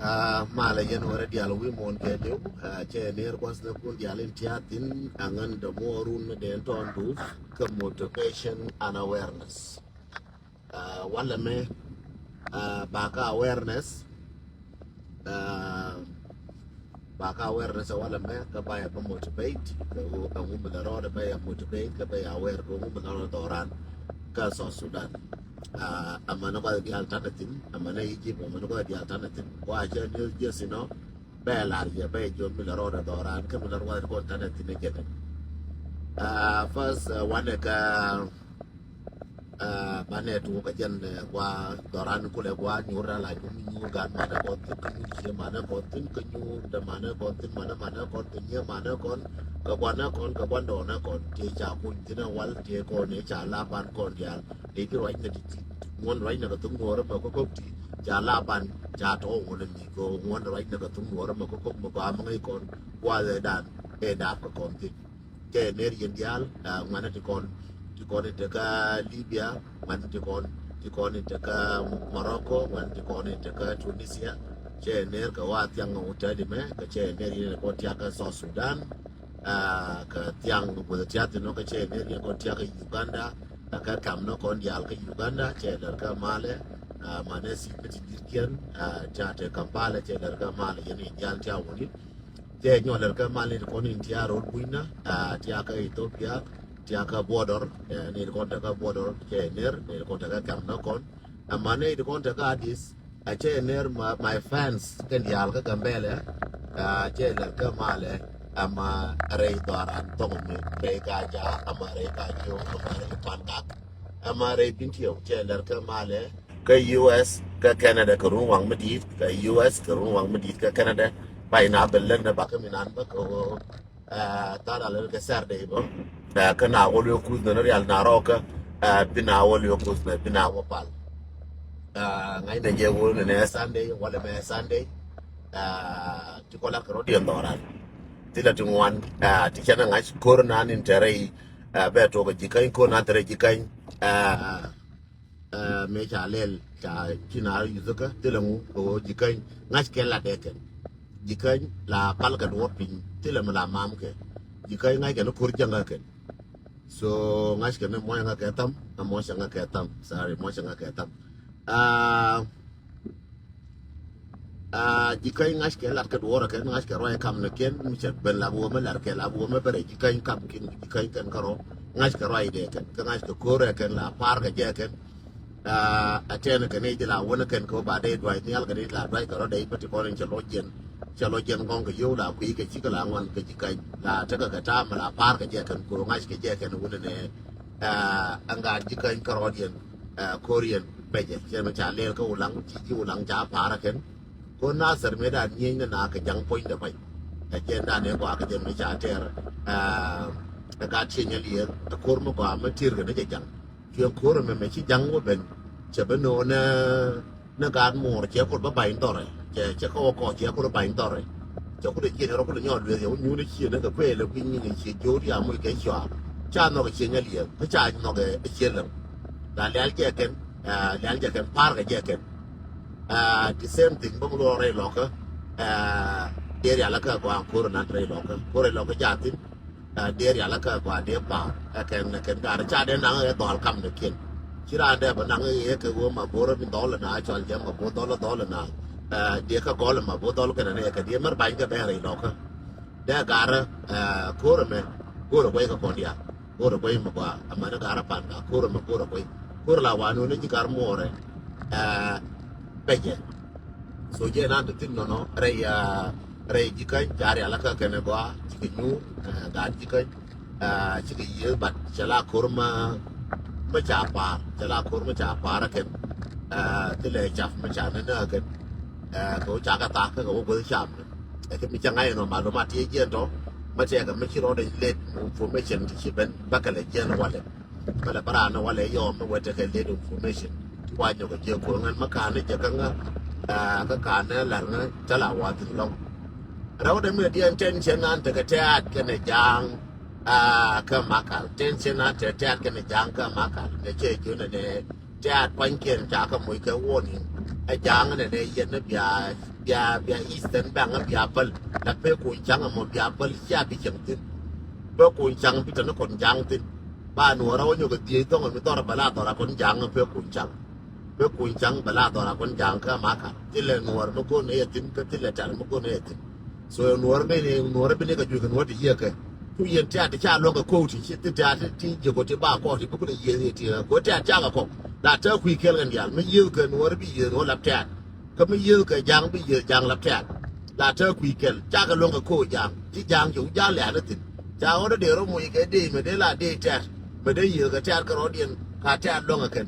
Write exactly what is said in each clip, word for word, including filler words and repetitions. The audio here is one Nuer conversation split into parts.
Ah, malɛ yɛn wärä diaal wi̱i̱ muɔ̱ɔ̱n kɛ liw, ah, cɛ ner gua̱th ni kun diaal in tia̱a̱ thi̱n, aŋän dämuɔɔrun ni den tɔɔndu kä motivation and awareness. Ah, walɛ mɛ, ah, bakä awareness, ah, bakä awareness walɛ mɛ kä ba yɛ bä motivate, kä ɣöö ɛŋu mi lɛ rɔɔdɛ ba yɛ motivate, kä ba yɛ aware, kä ɛŋu mi lɛ rɔɔdɛ dhɔran kä South Sudan. Ah, amäni gua̱th diaal tanɛ thi̱n, amäni Egypt, amäni gua̱th diaal tanɛ thi̱n. Kua cɛ ni jiɛth inɔ, bɛ lar yɛ bɛ jiɔn mi lɛ rɔɔdɛ dhɔran, kä mi lɛ rɔɔdɛ kɔn tanɛ thi̱n ɛ jɛnɛ. Ah, first, ah, wanɛ kä, ah, banɛ tuɔk kä jɛn, eh, gua dhɔran kulɛ gua nyuur da la nyuur, nyuur gan manɛ kɔn thi̱n, kä nyuur cie manɛ kɔn thi̱n, kä nyuur da manɛ kɔn thi̱n, manɛ manɛ kɔn thi̱n, nyie manɛ kɔn, kä guanɛ kɔn, kä guandɔɔnɛ kɔn, ti ca kuny thi̱n ɛ wal, ti kɔn, ti ca la ban kɔn diaal. Ti ti ruacnɛ ti ti ŋuɔn ruacnɛ kɛ thuk nuɔɔrä mɛ kä kɔk ti ca la ban ca tɔɔ ŋuɔn ni kɛ ŋuɔn ruacnɛ kɛ thuk nuɔɔrä mɛ kä kɔk mɛ kɔ amä ŋäc kɔn guathɛ dan ɛ dap kɛ kɔn thi̱n. Cɛ ner yɛn diaal, ah, ŋuanɛ ti kɔn, ti kɔn in tekä Libya, ŋuanɛ ti kɔn, ti kɔn in tekä Morocco, ŋuanɛ ti kɔn in tekä Tunisia. Cɛ ner kɛ wa thiaŋ ŋa wutɛ di mɛ kɛ cɛ ner yɛn kɔn tiakä South Sudan. Ah, kä thiaŋ guth tiath inɔ kä cɛ ner yɛn kɔn tiakä Uganda. Kä kam nɔ kɔn diaal kä Uganda cɛ lɛr kä malɛ, ah, manɛ si mi ti dirkiɛn, ah, ca te Kampala cɛ lɛr kä malɛ yɛn in diaal tia wuni. Cɛ nyɔ lɛr kä malɛ ni kɔn in tia rol buinä, ah, tiakä Ethiopia, tiakä border, eh, ni kɔn tiakä border cɛ ner, ni kɔn tiakä kam nɔ kɔn. Amanɛ in kɔn tiakä Addis, a cɛ ner ma, my fans kɛn diaal kä Gambɛlɛ, a cɛ ner kä malɛ, ama rɛy dhɔran thɔŋ mi, rɛy Gaja, ama rɛy Gajo, ama rɛy Pangak, ama rɛy Bintiɛw, cɛ ner kä malɛ. Kä U S, kä Canada, kä run waŋ mi di̱i̱t, kä U S, kä run waŋ mi di̱i̱t, kä Canada, ba ina bɛ lät na ba kä mi nan ba kä Aa, thal a lɛl kɛ Saturday bä. Aa, kä na wä luek kuth nɛ ni rial na rɔɔkä. Aa, bi na wä luek kuth nɛ, bi na wä pal. Aa, ŋa̱cnɛ jɛ wä nɛ nɛ Sunday, walɛ mɛ Sunday. Aa, ti kɔ lat kɛ rɔ diɛn dhɔran. Ti la ti ŋuan, aa, ti cɛn ŋa̱c ko̱r nan in tɛrɛ i̱, aa, bɛ tuɔk ji̱ käny ko̱r nan tɛrɛ ji̱ käny. Aa, Ɛ, mëë ca lɛl, ca ci na yuthä kä thilɛ ŋu kɛ ɣöö ji̱ käny ŋa̱ckɛ latdɛ kɛn. Ji̱ käny la palkɛ duɔ̱ɔ̱r piny thilɛ mi la mamkɛ. Ji̱ käny ŋa̱ckɛ ni ko̱r jäŋä kɛn. So ŋa̱ckɛ ni muɔ̱cä ŋa̱ckɛ tham, ɛ muɔ̱cä ŋa̱ckɛ tham. Sorry, muɔ̱cä ŋa̱ckɛ tham. Aa, Aa, ji̱ käny ŋa̱ckɛ lat kɛ duɔ̱ɔ̱rä kɛn ŋa̱ckɛ ruac kam ni kiɛn mi cɛ ben la buɔ̱mɛ lat kɛ la buɔ̱mɛ bɛ rɛ ji̱ käny kam kiɛn ji̱ käny kɛn kärɔ ŋa̱ckɛ ruac dee kɛn kä ŋa̱ckɛ ko̱rɛ kɛn la pa̱a̱r kɛ jɛ kɛn. Aa, a tɛn kɛn i̱ ji̱ la wänä kɛn kɛ wä ba dee duac nhial kɛn i̱ la duac kɛ rɔ dee i̱ bä ti kɔn in cɛ lɔ jiɛn cɛ lɔ jiɛn gɔŋ kɛ yio̱w la kui̱ kɛ cikɛ la ŋuan kɛ ji̱ käny la tekɛ kɛ ta̱a̱ mi la pa̱a̱r kɛ jɛ kɛn ko̱r ŋa̱ckɛ jɛ kɛn wänä nɛ. Aa, ɛn gaat ji̱ käny kärɔɔdiɛn, aa, ko̱riɛn bɛcɛ cɛ mi ca lɛɛl kä Ulaŋ ci ji̱ Ulaŋ ca pa̱a̱r kɛn. Ko Nathɛr mëë dan nyieny ni na kɛ ja̱ŋ puɔ̱nydɛ pa̱ny. Ɛ jɛn dan ëë gɔaa kɛ jɛ mëë ca tɛɛr, aa, ɛ gaat cieny ɛ liɛɛr ɛ ko̱r mi gɔaa mi ti̱r kɛ ni jɛ ja̱ŋ. Cuɛ ko̱r ɛmɛ mɛ ci ja̱ŋ wä ben cɛ bi no̱o̱nɛ ni gaat muɔɔr cɛ kul bä ba̱ny dhɔrɛ cɛ cɛ kɛ wä kɔɔk cɛ kul ba̱ny dhɔrɛ. Cɛ kul ɛ cieny rɔ kul nyɔɔl lueth yɛ wä nyuun ɛ cieny ni kɛ kuëël ɛ kui̱ nyin ɛ cieny jo̱o̱r ya muc kɛ cɔaar. Ca nhɔk ɛ cieny ɛ liɛɛr kä ca nhɔk ɛ cieny lɛm. La lial jɛ kɛn, aa, lial jɛ kɛn pa̱a̱r kɛ jɛ kɛn. Aa, the same thing bä mi luɔk rɛy lɔkä. Aa, diɛ rial kä gɔaa ko̱r nan rɛy lɔkä ko̱r rɛy lɔkä jathin. Aa, diɛ rial kä gɔaa diɛ pa̱a̱r ɛ kɛn ɛ kɛn gaar ca dee naŋ ɛ dhɔl kam ni kiɛn. Ci raan dee bä naŋ ɛ kɛ ɣöö ma bo̱rä mi dhɔl na cɔl jɛ ma bo̱ dhɔl dhɔl na. Aa, diɛ kä gɔl ma bo̱ dhɔl kɛn ɛ kɛ diɛ mɛr ba̱ny kɛ bɛn rɛy lɔkä. Dee gaar, aa, ko̱r ɛmɛ ko̱r ɛ guɛy kä kɔn diaal. Ko̱r ɛ guey mi gɔaa amäni gaarä pan ka ko̱r ɛmɛ ko̱r ɛ guey. Ko̱r la wan wä ni ji̱ gar muɔɔrɛ, ɛ, pecɛ. So jɛ nan ti thin nɔnɔ rɛy, ɛ, rɛy ji̱ käny ca rial kä kɛn ɛ gɔaa ji̱ kɛ nyuur, ɛ, gaat ji̱ käny, ɛ, ci kɛ yiëë bat cɛ la ko̱r ma, ma ca pa̱a̱r cɛ la ko̱r ma ca pa̱a̱r ɛ kɛn. Ɛ, thilɛ cap ma ca nä nä ɛ kɛn. Ɛ, kɛ wä ca kɛ thak kä kɛ wä guäth cap. Ɛ kɛ mi cä ŋa̱c ɛn ɔ malum a tiee jiɛn tɔ. Mä tɛkɛ mi ci rɔɔdɛ late information ti ci ben bä kɛ lɛ jiɛn walɛ. Bä lɛ bä raan walɛ yɔɔm mi wä tekɛ late information. Ti wa nyɔk ɛ jiɛ ko̱r ŋän mä ka̱n ni jɛ kä ŋä. Ɛ, kä ka̱n ni la̱r ŋä tä la wa thi̱n lɔ̱ŋ. Rɛwdɛ mi diɛn tɛn cɛ nan tekɛ tɛ̈t kɛnɛ ja̱a̱ŋ. Ɛ, kä makal tɛn cɛ nan tekɛ tɛ̈t kɛnɛ ja̱a̱ŋ kä makal kɛ cɛ jiön ɛnɛ. Tɛ̈t pua̱nykiɛn ca kɛ moc kɛ warning. Ɛ ja̱a̱ŋ nɛ nɛ yɛn ni bia, bia, bia Eastern Bank bia päl. La pek kuny ca̱ŋ ɛmɔ bia päl cia bi cieŋ thi̱n. Pek kuny ca̱ŋ bi te ni kɔn ja̱a̱ŋ thi̱n. Ba Nuɔ̱ɔ̱rä wä nyɔk ɛ dhiec thɔŋ mi dhɔr bɛ la dhɔr a kɔn ja̱a̱ŋ pek kuny ca̱ŋ. Pek kuny ca̱ŋ bɛ la dhɔr a kɔn ja̱a̱ŋ kä Makal. Thilɛ Nuɔ̱ɔ̱r mi go̱o̱r ni yɛ thi̱n kä thilɛ Tɛ̈r mi go̱o̱r ni yɛ thi̱n. So Nuɔ̱ɔ̱r ni ni Nuɔ̱ɔ̱r bi ni kɛ juec kɛ Nuɔ̱ɔ̱r ti yiëë kɛ. Cu yɛn Tɛ̈r ti ca luɔ̱ŋ kɛ ko̱o̱k ti ci ti Tɛ̈r ti jiɛ kɔ ti ba kɔk ti bi kulɛ yiëë ti kɔ Tɛ̈r ca kɛ kɔk. La tɛ kui̱ kɛl kɛn diaal mi yiëë kɛ Nuɔ̱ɔ̱r bi yiëë Nuɔ̱ɔ̱r la Tɛ̈r. Kä mi yiëëth kɛ ja̱a̱ŋ bi yiëëth ja̱a̱ŋ la Tɛ̈r. La tɛ kui̱ kɛl ca kɛ luɔ̱ŋ kɛ ko̱o̱k ja̱a̱ŋ ci ja̱a̱ŋ cɛ wi̱c ja̱a̱ŋ lɛ̈ɛ̈n ni thi̱n. Ca ɣɔ̱t dee rɔ moc kɛ dee mɛ dee la dee Tɛ̈r mɛ dee yiëëth kɛ Tɛ̈r kɛ rɔ̱diɛn ka Tɛ̈r luɔ̱ŋ kɛ kɛn.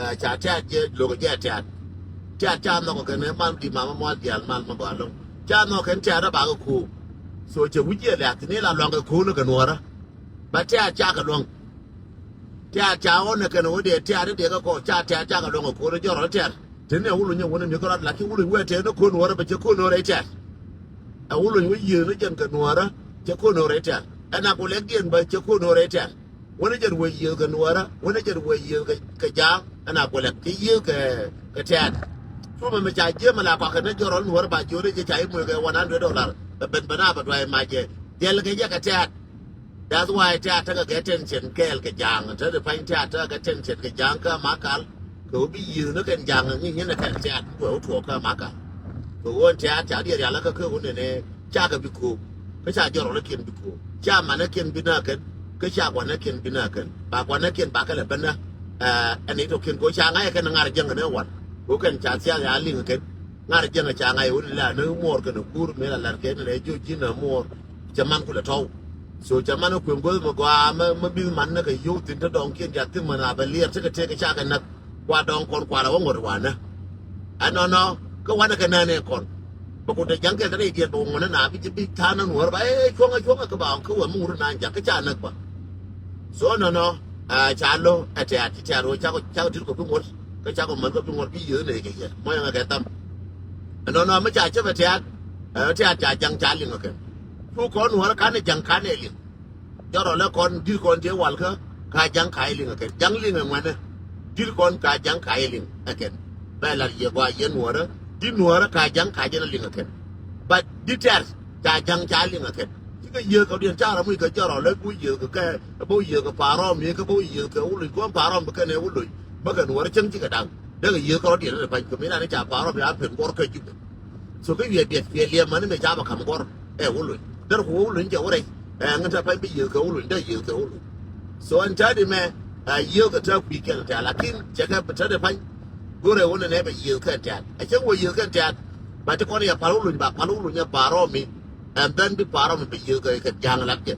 Ɛ, ca Tɛ̈r jɛ lo̱k jɛ Tɛ̈r. Tɛ̈r ca nhɔk kɛ kɛn ɛ mal di mama mual diaal mal ma gɔaa lo̱ŋ. Ca nhɔk kɛn Tɛ̈r ɛ bakɛ ko̱o̱k. So cɛ wi̱c yɛ lɛ̈ɛ̈th ni la luɔ̱ŋ kɛ ko̱o̱k ni kɛ Nuɔ̱ɔ̱rä. Bä Tɛ̈r ca kɛ luɔ̱ŋ. Tɛ̈r ca ɣɔn ɛ kɛn ɣöö dee Tɛ̈r i̱ dee kä kɔn ca Tɛ̈r ca kɛ luɔ̱ŋ ɛ ko̱r jɔrɔ Tɛ̈r. Teni ɛ Wuluny ɛ wun ɛ mi kärɔt lakin Wuluny wee tɛn ni ko̱n Nuɔ̱ɔ̱rä bɛ cɛ ko̱n Nuɔ̱ɔ̱rä i̱ Tɛ̈r. Ɛ Wuluny wee yiëë ni jɛn kɛ Nuɔ̱ɔ̱rä cɛ ko̱n Nuɔ̱ɔ̱rä i̱ Tɛ̈r. Ɛ na ku lɛk diɛn bä cɛ ko̱n Nuɔ̱ɔ̱rä i̱ Tɛ̈r. Wun ɛ jɛn wee yiëë kɛ Nuɔ̱ɔ̱rä wun ɛ jɛn wee yiëë kɛ, kɛ ja̱a̱ŋ ɛ na ku lɛk kɛ yiëë kɛ, kɛ Tɛ̈r. Cumɛ mi ca jiɛm ɛ la kɔakɛ ni jɔrɔ Nuɔ̱ɔ̱rä ba jiöt i̱ jɛ ca i̱ muëë kɛ one hundred dollar. Bɛ ben bɛ na bɛ duay macɛ. Diɛl kɛ jɛ kɛ Tɛ̈r. That's why Tɛ̈r tekɛ kɛ tension kɛɛl kɛ ja̱a̱ŋ. Te di pa̱ny Tɛ̈r tekɛ kɛ tension kɛ ja̱a̱ŋ kä Makal. Kɛ ɣöö bi yiëëth ni kɛn ja̱a̱ŋ ŋi̱ nyin ɛ kɛn Tɛ̈r kuɛ wä tuɔɔk kä Makal. Kɛ ɣöö ɛn Tɛ̈r ca diɛ rial kä kɛ ɣöö nɛnɛ ca kɛ bi ko̱o̱k. Kä ca jɔrɔl kiɛn bi ko̱o̱k. Ca manɛ kiɛn bi nä kɛn. Kä ca guanɛ kiɛn bi nä kɛn. Ba guanɛ kiɛn ba kɛ lɛ bänä. Ɛn i̱ tɔkiɛn kɛ ɣöö ca ŋa̱c ɛ kɛn ŋa̱r jiäŋ kɛn ɛ wal. Kɛ ɣöö kɛn ca thia̱k ya liŋ kɛn. Ŋa̱r jiäŋ ca ŋa̱c wun la ni muɔɔr kɛn kuur mi la lat kɛn lɛ jiö ji̱n a muɔɔr. Cɛ man kulɛ tɔw. So cɛ man kueŋ guäth mi gɔaa mi, mi mi̱th man ni kɛ yio̱w thi̱n te dɔŋ kiɛn ca thi̱n män a bɛ liɛr tekɛ tekɛ ca kɛ näk. Kua dɔŋ kɔn kua la wä ŋot wanä. Ɛnɔnɔ kä wanɛ kɛ nɛn ɛ kɔn. Bɛ ku te ja̱ŋ kɛn te rɛy diɛt bɛ wä ŋot ni na bi ji̱ bi ta̱a̱n ni Nuɔ̱ɔ̱r ba ɛ cuɔ̱ŋä cuɔ̱ŋä kä ba kä wä mi ŋut ni na ja̱ŋ kä ca näk ba. So ɛnɔnɔ, ɛ, ca lo̱ ɛ Tɛ̈r ti Tɛ̈r ɣöö cakɔ, cakɔ ti̱t kɔ bi ŋuɔ̱t. Kä cakɔ män kɔ bi ŋuɔ̱t bi yiëë nɛy kɛ yɛ mɔc ɛŋɛ kɛ tham. Ɛnɔnɔ mi ca cä bɛ Tɛ̈r, ɛ, Tɛ̈r ca ja̱ŋ ca liŋ ɛ kɛn. Cu kɔn Nuɔ̱ɔ̱rä kanɛ ja̱ŋ kanɛ liŋ. Jɔrɔ lɛ kɔn di̱t kɔn tëë walkä ka ja̱ŋ ka yɛ liŋ ɛ kɛn. Ja̱ŋ liŋ ɛ ŋuɛnɛ. Di̱t kɔn ka ja̱ŋ ka yɛ liŋ ɛ kɛn. Bɛ lat yɛ gɔaa yɛ Nuɔ̱ɔ̱rä. Di̱t Nuɔ̱ɔ̱rä ka ja̱ŋ ka jɛn ɛ liŋ ɛ kɛn. But di̱t Tɛ̈r ca ja̱ŋ ca liŋ ɛ kɛn. Cikɛ yiëë kɛ diɛn ca ram wi̱c kɛ jɔrɔ lɛ bu yiëë kɛ kɛ bu yiëë kɛ pa̱a̱rɔm mi kɛ bu yiëë kɛ Wuluny kɔn pa̱a̱rɔm bi kɛn ɛ Wuluny. Bä kɛ Nuɔ̱ɔ̱rä cäŋ cikɛ da̱ŋ. Dee kɛ yiëë kɛ rɔ diɛn ɛ pa̱ny kɛ mi ran ca pa̱a̱rɔm ya pen guɔr kä Jubɛ. So kä wiɛ biɛt piɛ liɛm mani mɛ ca bɛ kam guɔr ɛ Wuluny. Dee ku Wuluny jɛ wurɛ. Ɛ ŋä ta pa̱ny bi yiëë kɛ Wuluny dee yiëë kɛ Wuluny. So ɛn täädi mɛ ɛ yiëë kɛ tää kui̱ kɛn tɛ̈r lakin cɛ kɛ bi täädi pa̱ny. Go̱rɛ wunɛ nɛ bɛ yiëë kɛn tɛ̈r. Ɛ cɛ wä yiëë kɛn tɛ̈r. Ba ti kɔn yɛ pal Wuluny ba pal Wuluny ɛ pa̱a̱rɔm mi. And then bi pa̱a̱rɔm bi yiëë kɛ kɛ ja̱a̱ŋ lak jɛ.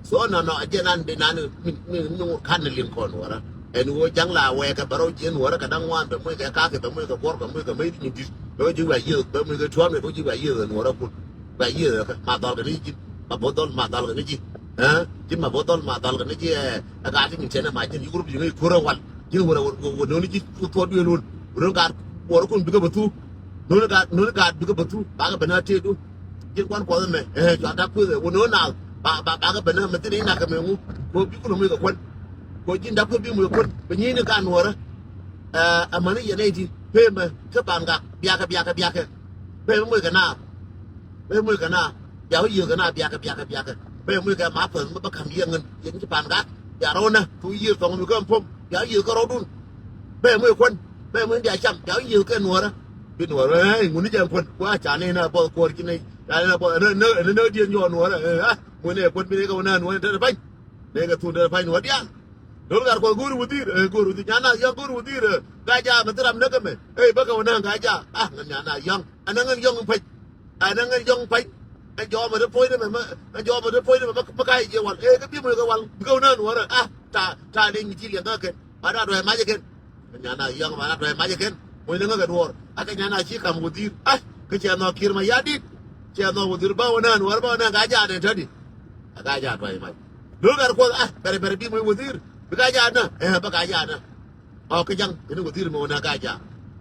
So nɔnɔ a jɛ nan bi nan mi, mi, mi ŋut kan ni liŋ kɔn Nuɔ̱ɔ̱rä. Ɛn ɣöö ja̱ŋ la wɛɛkɛ bɛ rɔ jiɛ Nuɔ̱ɔ̱rä kɛ da̱ŋ ŋuan bɛ muec kɛ ka̱kɛ bɛ muec kɛ guɔ̱r bɛ muec kɛ mec di nyit di̱t bɛ wä ji̱ wa yiëë bɛ muec kɛ tuɔ̱ɔ̱m bɛ wä ji̱ wa yiëë Nuɔ̱ɔ̱rä kun. Wa yiëë kɛ ma dhɔl kɛ ni ji̱ ma bo̱ dhɔl ma dhɔl kɛ ni ji̱. Ɛ ji̱ ma bo̱ dhɔl ma dhɔl kɛ ni ji̱ ɛ ɛ gaa ti nyin cɛn ɛ ma ji̱n yi gurup ji̱ ŋäc kuäärä wal ji̱n wä wä wä no̱o̱ni ji̱ kuth tuɔt duëël wun. Wä no̱o̱ni gaat buɔɔrä kun bikɛ bä thuk. No̱o̱ni gaat no̱o̱ni gaat bikɛ bä thuk bakɛ ben a tëëdu. Ji̱n kuan kuɔth ɛmɛ ɛ cua dak kueth ɛ wä no̱o̱n naath ba ba bakɛ ben ɛ mɛ thin inak kɛ mɛ ŋu. Kɛ ɣöö bi kulɛ muc kɛ kuän kɛ ɣöö ji̱n dak kueth bi muc kɛ kuän bɛ nyi̱i̱ni gaat Nuɔ̱ɔ̱rä. Ɛ amäni yɛn nɛy ti pemɛ kä ban gak biakɛ biakɛ biakɛ. Pemɛ muc kɛ naath. Pemɛ muc kɛ naath bia wä yiëëth kɛ naath biakɛ biakɛ biakɛ. Pemɛ muc kɛ ma päth mi bä ka̱m yiëëŋ ŋän yɛn ci ban gak bia rɔw nä kɛ wä yiëëth thɔŋ mi kä ɛm pom bia wä yiëëth kä rɔwdun. Pemɛ muc kuän pemɛ muc bia cam bia wä yiëëth kɛ Nuɔ̱ɔ̱rä. Bi Nuɔ̱ɔ̱rä ɛ ŋuni jɛ ɛm kuän wa ca ni na buɔth kuɔr ci ni ca ni na buɔth ni ni ni diɛn yɔɔ Nuɔ̱ɔ̱rä ɛ a ŋuni ɛ kuän bi ni kɛ wä nä Nuɔ̱ɔ̱rä te te pa̱ny. Ni kɛ thun te te pa̱ny Nuɔ̱ɔ̱rä diaal. Dol gat kuɔth go̱o̱ri wädhi̱i̱r ɛ go̱o̱ri wädhi̱i̱r nyan na yɔ̱ŋ go̱o̱ri wädhi̱i̱r ɛ ga̱a̱c jaak mɛ thil ram näk ɛmɛ ɛ bäkɛ wä nääŋ ga̱a̱c jaak a ŋän nyan na yɔ̱ŋ ɛn ɛ ŋän yɔ̱ŋ in pa̱ny. Ɛn ɛ ŋän yɔ̱ŋ in pa̱ny. Ɛn jɔɔmɛ ti puɔ̱ny ni mɛ mɛ ɛn jɔɔmɛ ti puɔ̱ny ni mɛ mɛ ka̱a̱c jɛ wal ɛ kɛ bi muc kɛ wal bikɛ wä nääŋ Nuɔ̱ɔ̱rä a ta ta liŋ mi ci liɛŋ kä kɛn ba na duɔ̱c mac ɛ kɛn. Ɛn nyan na yɔ̱ŋ ba na duɔ̱c mac ɛ kɛn muc ni ŋäk ɛ duɔ̱ɔ̱r a kɛ nyan na ci ka̱m wädhi̱i̱r a kɛ cɛ nhɔk ki̱r ma ya̱ di̱t. Cɛ nhɔk wädhi̱i̱r ba wä nääŋ Nuɔ̱ɔ̱rä ba wä nääŋ ga̱a̱c jaak ɛn tätdi. A ga̱a̱c jaak duɔ̱c mac. Lo̱l gat kuɔth a bɛrɛ bɛrɛ bi muc wädhi̱i̱r bi ga̱a̱c jaak nä ɛ bä ga̱a̱c jaak nä. Ɔ kä ja̱ŋ kɛn wädhi̱i̱r mɛ wä na ga̱a̱c jaak.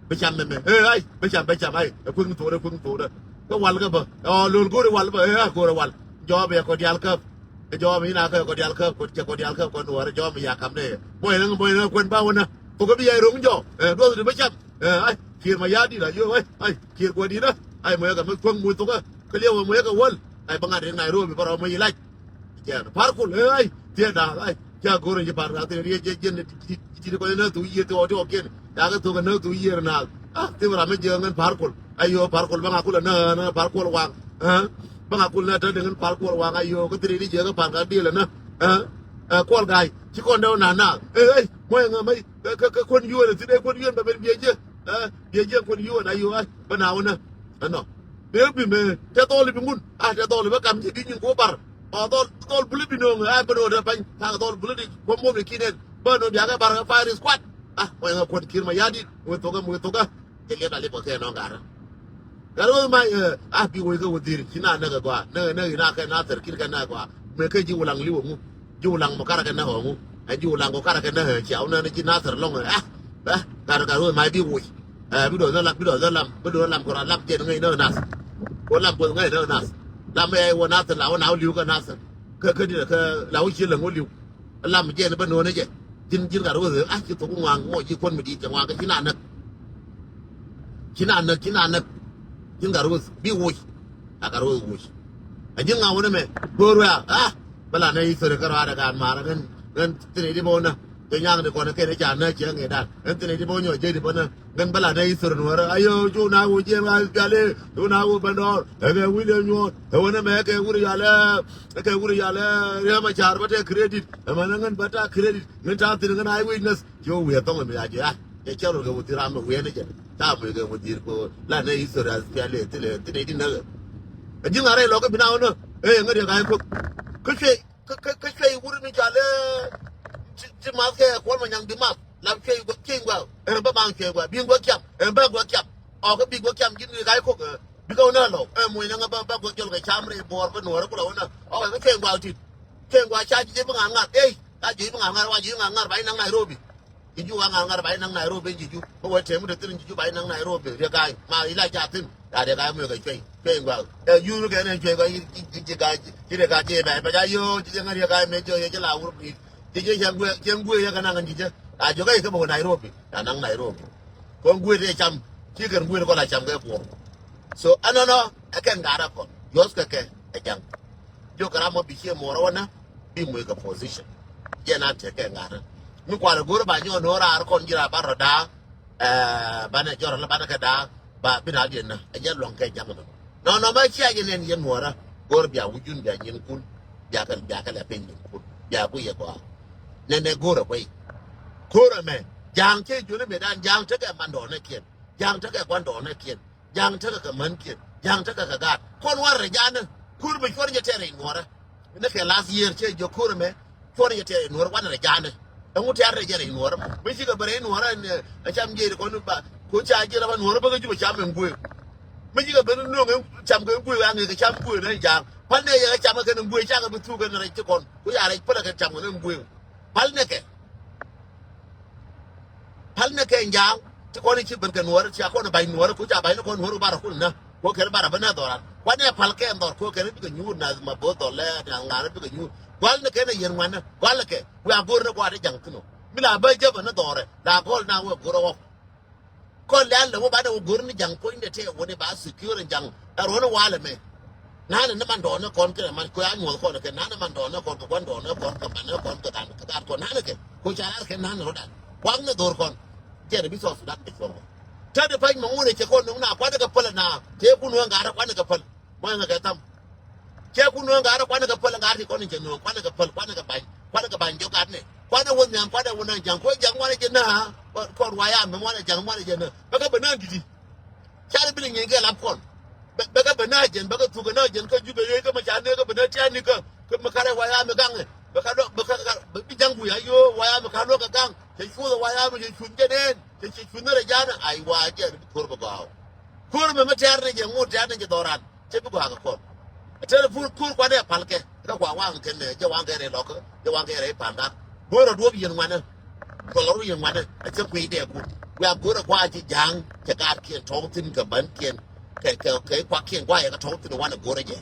Bi cam mɛmɛ ɛ ay bi cam bi cam ay ɛ kueŋni tho̱o̱dä kueŋni tho̱o̱dä. Kä wal kä bä ɛ ɔ lo̱l go̱o̱ri wal bä ɛ a go̱o̱rɛ wal. Jɔɔm yɛ kɔ diaal käp. Ɛ jɔɔm in a kä kɔ diaal käp kɔ cɛ kɔ diaal käp kɔ Nuɔ̱ɔ̱rä jɔɔm in ya kam dee. Bɔy näŋ bɔy näŋ kuɛn ba wä na. Kɔ kä bi yay ro̱ŋ jɔɔk ɛ duɔth di bi cam. Ɛ ay. Kiir Mayardit, ayo, ai, ai, Kiir Guadi̱t, ai, moyɛ kɛ mi kuäŋ muc thukä, kä liɛw moyɛ kɛ wäl, ai, bä ŋa̱t riɛk Nairobi, bä rɔ moc ilac. Jɛn, Par Kuol, ai, thiee da̱a̱k, ai, ca go̱r in ci Par Kuol, thiee riɛk jɛ, jɛn, ti, ti, ti, ti, kɔn in nä thuk yiër, ti ɣɔw, ti ɣɔw kiɛn, ya kɛ thuk in nä thuk yiër naath. Ah, thiee ram mi jiɛ ŋän Par Kuol, ayo, Par Kuol, bä ŋa̱ kulɛ nä, nä, Par Kuol waŋ, eh, bä ŋa̱ kulɛ nä, tä dee ŋän Par Kuol waŋ, ayo, kä thiee riɛk jiɛ kä Par Kuol diɛl nä, eh, eh, Kuol Ga̱a̱c, ci kɔn dee wä naath naath, eh, ai, moyɛ ŋä, mɛ, Kä, kä, kä kuän yuɔ̱ɔ̱n, thi̱n ɛ kuän yuɔ̱ɔ̱n bɛ ben biɛ jiɛ. Ɛ, biɛ jiɛ kuän yuɔ̱ɔ̱n, ayo, ai, bä na wä nä. Ɛnɔ. Bɛ bi mɛ, tɛ dhɔl i̱ bi ŋun, a tɛ dhɔl i̱ bä kam ji̱ di nyin ku bar. Ɔ dhɔl, dhɔl buli bi no̱o̱ŋ, ai, bä no̱o̱ŋ dɛ pa̱ny, thaak dhɔl buli di, kuäm muɔ̱m ni ki̱n ɛn. Bä no̱o̱ŋ biakä bar kɛ fire squad. A, mɔ yɛn ŋä kuän Kiir Mayardit, wä thokɛ, wä thokɛ. Jɛ liɛt a liɛp kɛ kɛ nɔŋ garä. Gat wä ma, eh, ah, bi woi kɛ wä dhir, ci na näk ɛ gɔaa, näk, näk, na kɛ na thɛr, kir kɛ näk ɛ gɔaa. Mɛ kɛ ji̱ wulaŋ li̱w ɛ ŋu, ji̱ wulaŋ mɔ karɛ kɛ näk ɛ ŋu, ɛ ji̱ wulaŋ kɔ karɛ kɛ näk ɛ cia, wä näk ni ji̱ na thɛr lɔŋ ɛ, ah, ah, gat, gat wä ma bi woi. Eh, bi dɔ̱ dhä lam, bi dɔ̱ dhä lam, bi dɔ̱ lam kɔ ra lam jɛn ŋäc näk ɛ nath. Kɔ lam buɔth ŋäc näk ɛ nath. Lam ɛ wä nath, la wä na wä li̱w kɛ nath. Kɛ, kɛ di kɛ, la wä ci läŋ wä li̱w. Lam jɛn bä no̱o̱ŋ ni jɛ. Ji̱n, ji̱n Gat Ruth, ah, ci thok ŋuan ŋuɔ ji̱ kuɔn mi di̱i̱t cɛ ŋuan kä ci na näk. Ci na näk, ci na näk. Ji̱n Gat Ruth, bi woc. A Gat Ruth woc. A ji̱n ŋa wä ni mɛ, go̱o̱r wɛ a, ah, bä la nɛ history kä rɔaadɛ gaat maarä ŋän, ŋän thi̱n i̱ di bä wä nä. Jɛ nyaŋ di kɔn kɛn i̱ ca nä cɛ ŋi̱i̱dan. Ŋän thi̱n i̱ di bä wä nyɔ jɛ di bä nä. Ŋän bä la nɛ history nuɔrä. Ayo, cu na wä jiɛn ɣa̱th piali, cu na wä bä nɔɔr. Ɛ kɛ William Nyuɔ̱ɔ̱n. Ɛ wä ni mɛ kɛ wur yalɛ. Ɛ kɛ wur yalɛ, Riek Machar bä tɛ credit. Ɛ mɛn ɛ ŋän bä ta credit. Ŋän ta thi̱n ŋän eye witness. Ci wä wiee thɔŋ ɛ mi a jɛ a. Jɛ cɛ rol kɛ wä thi̱n ram mi wiee ni jɛ. Ta mi kɛ wä dhi̱i̱r ko. La nɛ history as piali, thilɛ, thilɛ di näk. Ɛ ji̱ ŋa̱r ɛ lɔk kä bi na wä nä. Ɛ ŋä Riek a ɛ kok. Kä cuɛ, kä, kä, kä cuɛ wur ni ca lɛ. Ti, ti math kɛ kuɔl ma nyaŋ bi math. Lam cuɛ gua, cuɛ gua. Ɛ bä maŋ cuɛ gua. Bi gua kiam. Ɛ bä gua kiam. Ɔ kä bi gua kiam ji̱ ni ka ɛ kok. Bikɛ wä nä lɔ, ɛ moc nä ŋä bä, bä guɔ jɔl kɛ cam rɛy buɔɔr bä nuɔɔrä kulɛ wä nä. Ɔ kɛ cieŋ gua tit. Cieŋ gua ca ji̱ bi ŋa̱ ŋa̱r. Ey, ca ji̱ bi ŋa̱ ŋa̱r, wa ji̱ ŋa̱ ŋa̱r ba inaŋ Nairobi. Ji̱ ju wa ŋa̱ ŋa̱r ba inaŋ Nairobi, ji̱ ju. Bä wä tɛm mi te thi̱n ji̱ ju ba inaŋ Nairobi. Riek Ga̱a̱c, ma ila ca thi̱n. Ya Riek Ga̱a̱c mɛ kɛ cuɛy, cuɛy gua. Ɛ yur kɛ nɛ cuɛy gua, ji̱, ji̱, ji̱ Ga̱a̱c, ji̱ Riek Ga̱a̱c, ji̱ bɛ, bɛ ca yo, ji̱ jɛ ŋa̱ Riek Ga̱a̱c mɛ jɔ, yɛ ji̱ la wur bi. Ji̱ jɛ cɛ guɛ, cɛ guɛ yɛ kɛ naŋ ji̱ jɛ. A jɔ kɛ ikɛ bä wä Nairobi. Ya naŋ Nairobi. Kɔn guet ëë cam, ci kɛn guet kɔn a cam kɛ puɔ̱r. So ɛnɔnɔ ɛ kɛn gat ɛ kɔn. Yuɔth kɛ kɛ ɛ jaŋ. Jiök kɛ ram mɔ bi ciɛ muɔɔr ɛ wä nä, bi muc kɛ position. Jɛn a tëë kɛn gat ɛ. Mi kualɛ go̱r ba nyɔɔn no̱o̱ŋ raar kɔn ji̱ raa ba rɔ da̱a̱, ɛ, banɛ jɔr la banɛ kɛ da̱a̱, ba bi na diɛn nä. Ɛ jɛn luɔ̱ŋ kɛ jaŋ nä. Nɔnɔ mɛ cia jɛ nɛn yɛn nuɔrä. Go̱r bia wujun bia nyin kun. Bia kɛ, bia kɛ lɛ piny nyin kun. Bia ku yɛ gɔaa. Nɛnɛ go̱r ɛ kuey. Ko̱r ɛmɛ. Ja̱a̱ŋ cɛ juni mëëdan ja̱a̱ŋ tekɛ mandɔɔnɛ kiɛn. Ja̱a̱ŋ tekɛ gua̱ndɔɔnɛ kiɛn. Ja̱a̱ŋ tekɛ kɛ män kiɛn. Ja̱a̱ŋ tekɛ kɛ gaat. Kɔn warɛ ja̱a̱nɛ. Ko̱r mɛ cuɔr jɛ tɛrɛ inuɔrä. Ni kɛ last year cɛ jɛ ko̱r ɛmɛ. Cuɔr jɛ tɛrɛ inuɔrä wanɛ rɛ ja̱a̱nɛ. Ɛŋu tɛrɛ jɛ rɛ inuɔrä. Mɛ cikɛ bɛ rɛ inuɔrä ɛn, ɛ, cam jiɛc kɔn ba. Ko ca jiɛc rɛ ba nuɔrä bä kɛ jupɛ cam ɛn guëë. Mɛ cikɛ bɛ ni no̱o̱ŋ ɛn cam kɛ ɛn guëë, aŋɛ kɛ cam guëë nɛ ja̱a̱ŋ. Pal nɛ yɛ kɛ cam kɛ ɛn guëë cakɛ bi thuk ɛn rɛc ti kɔn. Ku ya rɛc pälɛ kɛ cam kɛ ɛn guëë. Pal nɛ kɛ. Pal nɛ kɛ ja̱a̱ŋ. Ti kɔn i̱ ci ben kɛ nuɔ̱ɔ̱r, ci a kɔn ba̱ny nuɔ̱ɔ̱r, ku ca ba̱ny ni kɔn nuɔ̱ɔ̱r ku barɛ kul nä. Ku kɛn barɛ bä nä dhɔran. Kuan ɛ pal kɛ dhɔr ku kɛn bikɛ nyuur na ma bo̱o̱th dhɔl lɛ na ŋa̱r bikɛ nyuur. Gual ni kɛn ɛ yɛn ŋuanä, gual kɛ. Wiaa go̱r ni kuaat i̱ ja̱ŋ thi̱n ɔ. Mi la bä jäpä ni dhɔrɛ, la gɔl na wee go̱r ɛ ɣɔk. Kɔn lɛl lɛ wä banɛ wä go̱r ni ja̱ŋ puɔ̱nydɛ tëë wä ni ba secure ja̱ŋ. Ɛ ruɔ̱n walɛ mɛ. Nanɛ ni man dɔɔnɛ kɔn kɛ man kɔ ya nyuɔth kɔn kɛ nanɛ man dɔɔnɛ kɔn kɛ gua̱n dɔɔnɛ kɔn kɛ manɛ kɔn kɛ kan kɛ gat kɔn nanɛ kɛ. Kɔ ca lar kɛ nanɛ rɔ dan. Kuaŋ ni dhor kɔn. Jɛn bi South Sudan kɛ cuɔm. Tä di pa̱ny ma ŋun ɛ cɛ kɔn nuŋ na kuanɛ kɛ päl na. Tëë kun wä ŋa̱rä kuanɛ kɛ päl. Mɔc ŋa kɛ tham. Cɛ kun wä ŋa̱rä kuanɛ kɛ päl ŋa̱rä ti kɔn in cɛ nuŋ kuanɛ kɛ päl kuanɛ kɛ ba̱ny kuanɛ kɛ ba̱ny jɔk gatnɛ. Kuanɛ wä nhiam kuanɛ wä na ja̱ŋ kuɛ ja̱ŋ muanɛ jɛ na. Kɔn wa ya mɛ muanɛ ja̱ŋ muanɛ jɛ na. Bɛ kɛ bɛ na didi. Carɛ bi ni ŋi̱i̱c kɛ lap kɔn. Bɛ, bɛ kɛ bɛ na jɛn bɛ kɛ thuk kɛ na jɛn kä Jubɛ yee kä mɛ ca nee kä bɛ na tiani kä. Kä mɛ karɛ wa ya mɛ gaŋɛ. Bɛ ka lɔ, bɛ ka, ka, bɛ bi ja̱ŋ ku ya yo wa ya mɛ ka lɔ kɛ gaŋ. Cɛ cuth wa ya mɛ cɛ cuth jɛ neen. Cɛ, cɛ cuth ni rɛ ja̱a̱nɛ. Ai wa jɛn bi ko̱r bɛ gɔaa. Ko̱r mɛ mɛ tɛ̈r ni jɛ ŋot tɛ̈r ni jɛ dhɔran. Cɛ bi gɔaa kɛ kɔn. Ɛ tɛ̈r pur ko̱r kuanɛ pal kɛ. Kä kua waŋ kɛn jɛ waŋ kɛ rɛy lɔkä. Jɛ waŋ kɛ rɛy pa̱nda. Go̱o̱rä duɔ̱p yɛn ŋuanɛ. Kɔlɔr yɛn ŋuanɛ. Ɛ cɛ kuiy dɛ kun. Wiaa go̱o̱rä kua ci ja̱a̱ŋ. Cɛ gaatkiɛn tɔ̱ɔ̱k thi̱n kɛ bänkiɛn. Kɛ, kɛ, kɛ kuakiɛn kua yɛ kɛ tɔ̱ɔ̱k thi̱n wanɛ go̱o̱rä jɛ.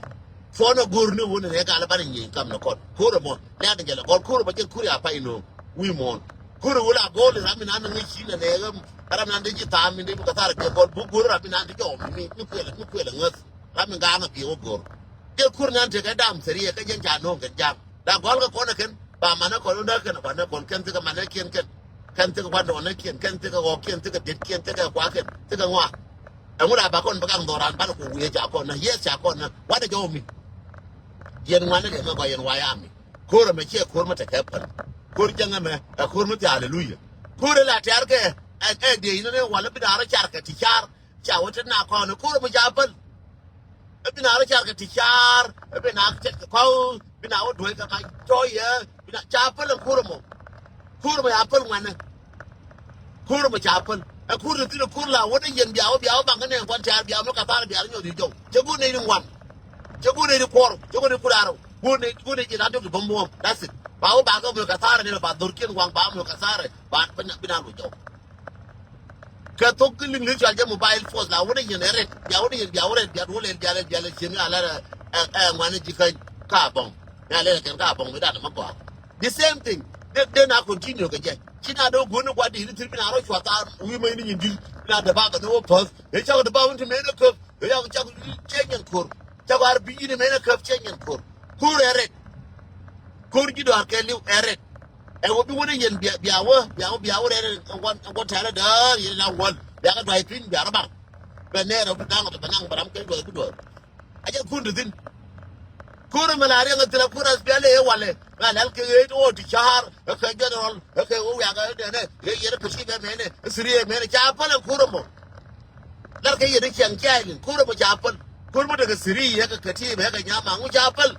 Cuɔ̱nɛ go̱o̱r ni wun ni rɛy gal banɛ nyieny kam ni kɔn. Ko̱o̱rä mɔ. Lɛ̈ɛ̈t ni jɛ lɛ gɔl ko̱o̱rä mɔ jɛ ko̱o̱rä a pay no̱o̱ŋ. Wi̱i̱ muɔ̱ɔ̱n. Kur wul a gol ram mi nan ŋi̱ ci na ne ram nan de ji tam mi de bu ka thar ke gol bu gur ram mi nan de jom mi mi kuel mi kuel ŋa̱th. Ram mi gaŋ a bi wä gor. Jɛ kur nan te kɛ dam theri kɛ jɛn ca no̱o̱ŋ kɛn jam. Da gɔl kɛ kɔn kɛn ba manɛ kɔn wä nä kɛn kɔn kɛn kɛn thikɛ manɛ kiɛn kɛn. Kɛn thikɛ kuan dɔɔnɛ kiɛn kɛn thikɛ ɣɔɔk kiɛn thikɛ det kiɛn thikɛ kua kɛn thikɛ ŋɔa. Ɛŋu da ba kɔn bä gaŋ dhɔran banɛ ku wiee ca kɔn nä yes ca kɔn nä wanɛ jɔw mi. Yɛn ŋuanɛ kɛ mɛ gɔaa yɛn waya mi. Ko̱r ɛmɛ ciɛ ko̱r mɛ tekɛ päl. Ko̱r cäŋ ɛmɛ ɛ ko̱r mi thia̱a̱ aleluya. Ko̱r ɛ la tɛ̈r kɛ ɛ ɛ diey ni ni walɛ bi da̱a̱r car kɛ ti car. Ca wä te na kɔn ko̱r ɛmɛ ca päl. Ɛ bi na rɔ car kɛ ti car ɛ bi na cɛt kɛ kɔw bi na wä duɔ̱c kɛ ka tɔ̱ yɛ bi na ca päl ɛ ko̱r ɛmɔ. Ko̱r ɛmɔ ca päl ŋuanɛ. Ko̱r ɛmɔ ca päl ɛ ko̱r ti thin ɛ ko̱r la wä ni yɛn bia wä bia wä baŋ kɛ nɛ ŋuan tiaar bia wä mi ka thar bia rɔ nyɔt i̱ jɔw cɛ go̱r nɛy ni ŋuan. Cɛ go̱r nɛy ni kuɔr cɛ go̱r nɛy kur arɔ go̱r nɛy go̱r nɛy ji̱ na dɔk ti bäm buɔ̱m that's it. Ba wä ba kɛ mɛ ka thar ni ba dhor kiɛn waŋ ba mɛ ka thar ba bi na bi na rɔ jɔw. Kɛ thok ki liŋ li̱th cual jɛ mobile force la wunɛ yɛn ɛ rɛt bia wunɛ yɛn bia wä rɛt bia duɔl ɛl bia lɛ bia lɛ cieŋ a lɛr ɛ ɛ ŋuanɛ ji̱ käny ka bɔŋ. Ni a lɛr ɛ kɛn ka bɔŋ mi dan mɛ gɔaa. The same thing. De de na continue kɛ jɛ ci na dee wä guäni gua̱t di ni thir bi na rɔ cua thaar wi̱i̱ mäc ni nyin di̱t bi na dee ba kɛ ni wä päth. Ɛ cak dee ba wun ti mëë ni käp ɛ cak cak cɛ nyɛn ko̱r. Cak ar bi yini mëë ni käp cɛ nyɛn ko̱r. Ko̱r ɛ rɛt. Ko̱r ji̱ dɔ̱a̱r kɛ li̱w ɛ rɛt. Ɛ wä bi wä ni yɛn bia bia wä bia wä bia wä rɛn ɛ wan ɛ wä tɛrɛ däär yɛn na wal bia kɛ duay piny bia rɔ bar. Bɛ nɛɛr ɛ bi naŋ ɛ bɛ naŋ bɛ ram kɛ duay bi duay. A jɛ kun ti thin. Ko̱r mɛ la riɛŋ ɛ thil a ko̱r as bia lɛ ɛ walɛ. Ŋa lɛl kɛ ɣet wä ti ca̱a̱r ɛ kɛ general ɛ kɛ wä wiak ɛ dɛnɛ ɛ yɛn ɛ pesi bɛ mɛnɛ ɛ siri ɛ mɛnɛ ca päl ɛ ko̱r mɔ. Lar kɛ yɛn i̱ ciaŋ cia̱a̱c liŋ ko̱r ɛmɔ ca päl. Ko̱r mɔ tekɛ siri yɛ kɛ kɛ ti bɛ kɛ nyam aŋu ca päl.